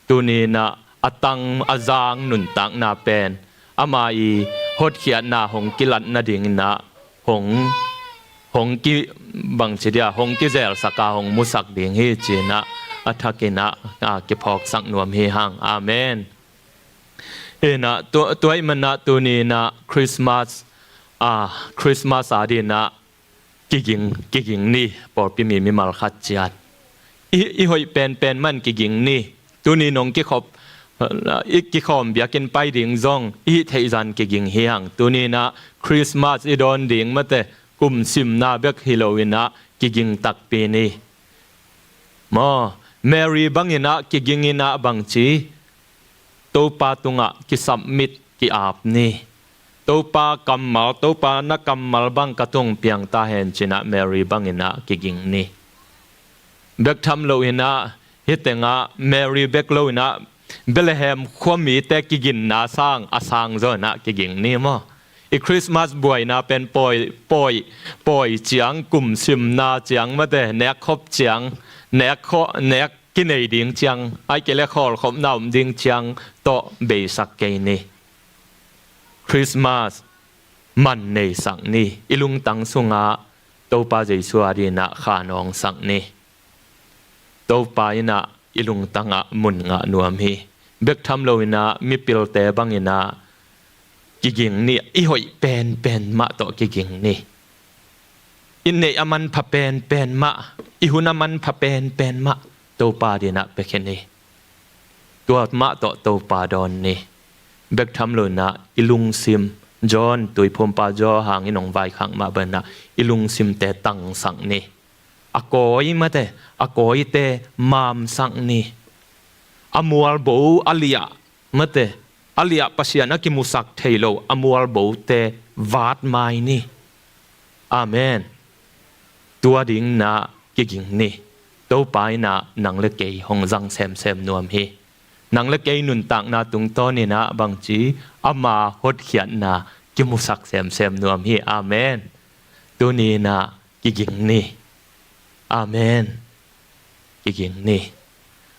tuni inah a tang a zang nuntakna pen ama i hotkhiatna hong kilat nading inah hong hong ki bangci dia hong kizelsaka hong musak ding hi ci inah a thak inah a kiphawksak nuam hi hang. Amen. Inah tua, tua i manah tuni inah Christmas a Christmas a dinah kiging, kiging ni. Pawlpi mi mimal khat ciat i, i hoih penpen man kiging ni. Tuni nong kikhop i kikhawm biakinn pai ding zong i hih theihzan kiging hi hang. Tuni inah Christmas i dawn ding mate, kum simna bek hi lo inah kiging takpi ni. Maw, Mary bang inah kiging inah bangci Topa tungah kisubmit ki-ap ni. Topa kammal, Topa na kammal bang ka tung piang ta hen ci inah Mary bang inah kiging ni. Bek tham lo inah hih tengah Mary bek lo inah Bethlehem khuamite kiginna sang a sang zaw inah kiging ni maw. I Christmas buaina pen pawi, pawi, pawi ciang, kum simna ciang mate, nekkhop ciang, nekkhop, nek kinei ding ciang, ahih kei leh khawlkhopna om ding ciang tawh beisak kei ni. Christmas man neisak ni. I lungtang sungah Topa Jesu a dinah khanawngsak ni. Topa inah i lungtangah mun ngah nuam hi. Bek tham lo inah mipilte bang inah kiging ni. I hoih penpen mah tawh kiging ni. I neih a manpha penpen mah, i hun a manpha penpen mah Topa dinah pia khin hi. Tua mah tawh Topa dawn ni. Bek tham lo inah i lungsim, John, Tuiphumpa Johan in hong vaikhak mah bang inah i lungsimte tangsak ni. A kawi mate, a kawite mamsak ni. A mualbo, a liah mate, a liah Pasian a kimusak thei lo a mualbote vat mai ni. Amen. Tua ding inah kiging ni. Topa inah nang le kei hong zang semsem nuam hi. Nang le kei nuntakna tungtawn inah bangci ama hotkhiatna kimusak semsem nuam hi. Amen. Tuni inah kiging ni. Amen. Kiging ni.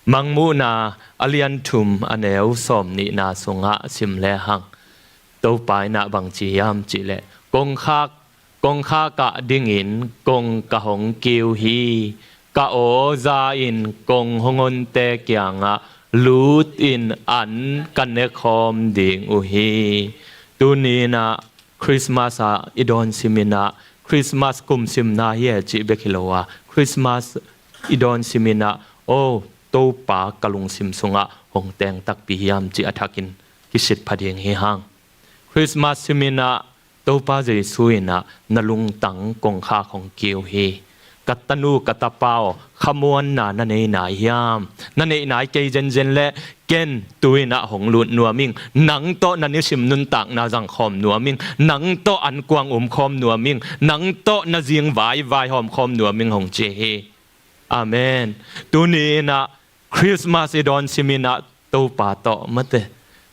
Mangmuhna a lian thum a neu sawm nihna sungah sim lehang Topa inah bangci hiam cih leh, kongkhak, kongkhak ah dingin kong ka hong kiu hi. Ka aw za-in kong hong honte kiangah lut in an ka nekhawm ding uh hi. Tuni inah Christmas ah i dawn sim inah, Christmas kum simna hi e cih bek hi lo a, Christmas i dawn sim inah, o, Topa ka lungsim sungah hong teng takpi hiam cih a thakin kisit pha ding hi hang. Christmas sim inah Topa Jesu inah na lungtang kongkhak hong kiu hi. Ka tanu, ka tapa aw, khamuanna na nei nai hiam? Na neih nai kei zenzen leh ken tu inah hong lut nuam ing. Nang tawh na nisim nuntakna zangkhawm nuam ing. Nang tawh ankuang umkhawm nuam ing. Nang tawh na zingvai vaihawm khawm nuam ing hong ci hi. Amen. Tuni inah Christmas i dawn sim inah Topa tawh mate,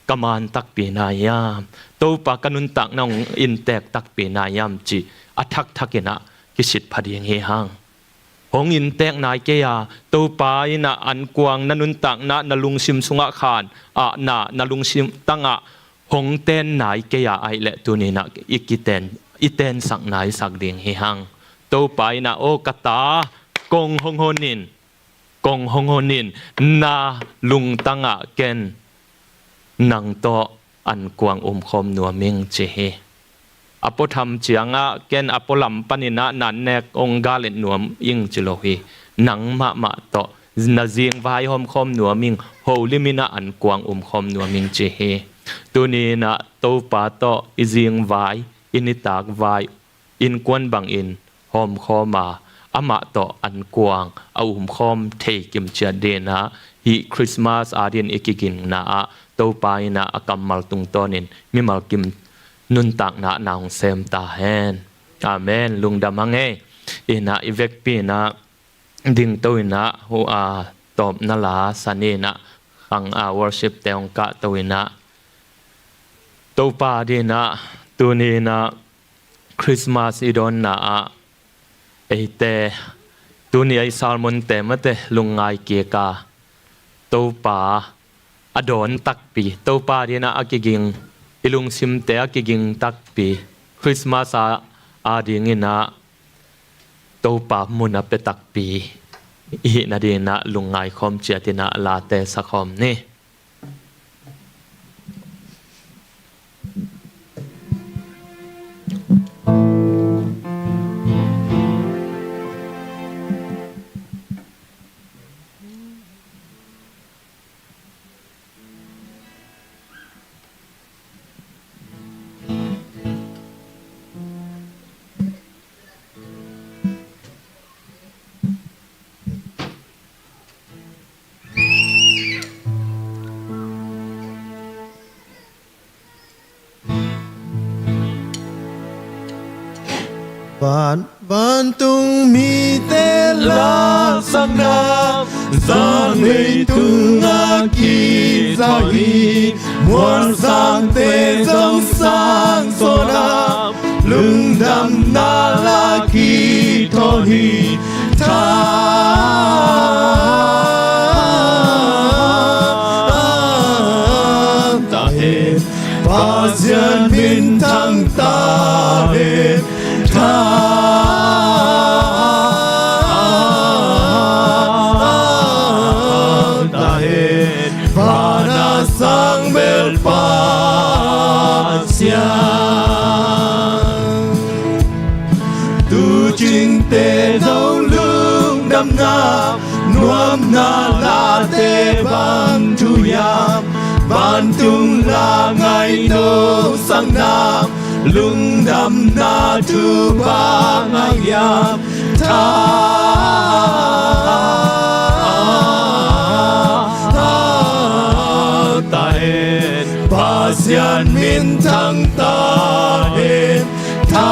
ka man takpi nai hiam? Topa ka nuntakna hong inntek takpi nai hiam cih a thakthak inah kisit pha ding hi hang. Hong inntek nai kei a, Topa inah ankuang na nuntakna, na lungsim sungah khan ah na, na lungsim tangah hong ten nai kei a, ahih leh tuni inah i kiten, i tensak naisak ding hi hang. Topa inah, o ka ta, kong hong hon in, kong hong hon in, na lungtangah ken nang tawh ankuang umkhawm nuam ing ci hi. A puatham ciangah ken a pualam pan inah na annek hong galet nuam ing ci lo hi. Nang mahmah tawh na zingvai hawmkhawm nuam ing, holim inah ankuang umkhawm nuam ing ci hi. Tuni inah Topa tawh i zingvai, i nitak vai, innkuan bangin hawmkhawm a, amah tawh ankuang a umkhawm thei kimciat dinah hih Christmas a din i kiginna ah Topa inah a kammal tungtawnin mimal kim nuntakna na hong sem ta hen. Amen. Lungdam hang ei. Inah i vekpi inah dingto inah hu a tawpna la san inah khang a worship te hong kahto inah Topa dinah tuni inah Christmas i dawnna ah eite tuni a i sermon te mate lungngai kik a Topa a dawn takpi, Topa dinah a kiging, i lungsimte a kiging takpi, Christmas a, a dinginah Topa mun a pia takpi i hihna dinah lungngai khawm ciat inah late sa khawm ni. Van, vantung mite lasakna, zan leitungah kithawi, mualsangte zong sang sawna, lungdamna la kithawi hi. Tha ta hen, Pasian minthang ta hen. Tha ta hen, vana sang bel Pasian. Tuucingte zong lungdamna, nuamna late bang thu hiam, vantung la ngaihno sakna, lungdamna thu bang hang hiam. Tha ta hen, Pasian minthang ta hen. Tha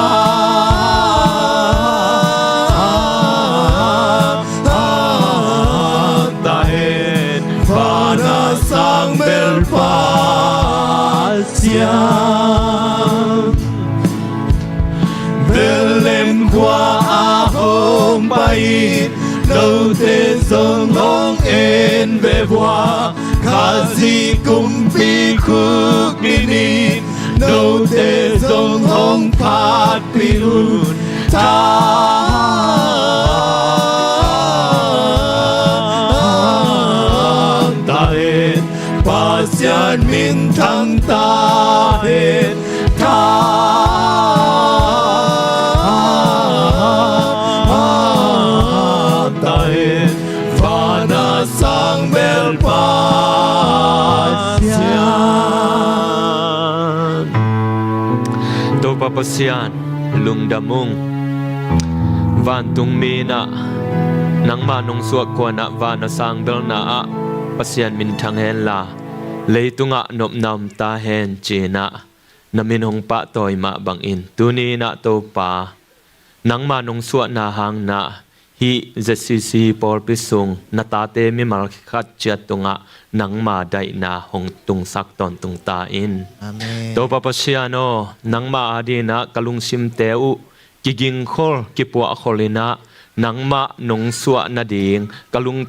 ta hen, vana sang bel Pasian. Bethlehem khua ah hong pai in, note zong hong en ve vua. Khazih kumpi khukdin in, note zong hong phatpih un. Tha ta hen, Pasian minthang ta hen. Tha ta hen, vana sang bel Pasian. Topa Pasian, lungdam ung. Vantung mi inah nangma nong suah kuanah vana sang belna ah Pasian minthang henla, leitungah nopna om ta hen ci-inah na min hong pahtawi mah bangin tuni inah Topa, nangma nong suahna hangin ah hih Z C C pawlpi sung na tate mimal khat ciat tungah nangma daihna hong tungsak tawntung ta in. Amen. Topa Pasian aw, nangma adingin ah ka lungsimte uh kigingkhol, kipuahkhol in ah nangmah nong suah nading ka lung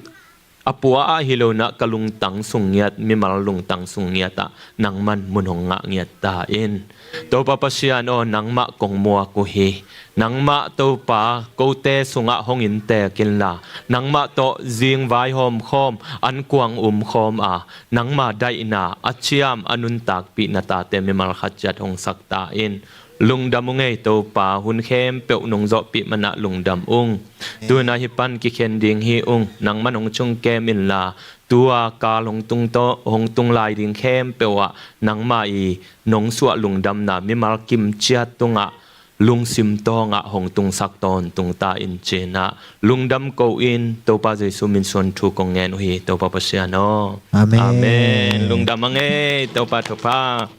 a pua ah hi lo in ah ka lungtang sung ngiat, mimal lungtang sung ngiat ah nangman mun hong ngah ngiat ta in. Topa Pasian aw, nangmah kong muak uh hi. Nangmah Topa kote sungah hong inntek inla, nangmah tawh zing vaihawm khawm, ankuang um khawm a, nangma daihna a ciam a nuntakpih na tate mimal khat ciat hong sak ta in. Lungdam ung ei Topa, hun khempeuh nong zawhpih man ah lungdam ung. Tu-in ah hih pan kikhen ding hi ung, nangman hong cung kem inla, tu-a kal hong tung taw-, hong tung lai ding khempeuh ah nangmah i nong suah lungdamna mimal kim ciat tungah lungsim tawngah hong tungsak tawntung ta in ci-in ah lungdam ko in, Topa Jesu min suang thu kong ngen uh hi, Topa Pasian aw. Amen. Amen. Lungdam hang ei, Topa thupha.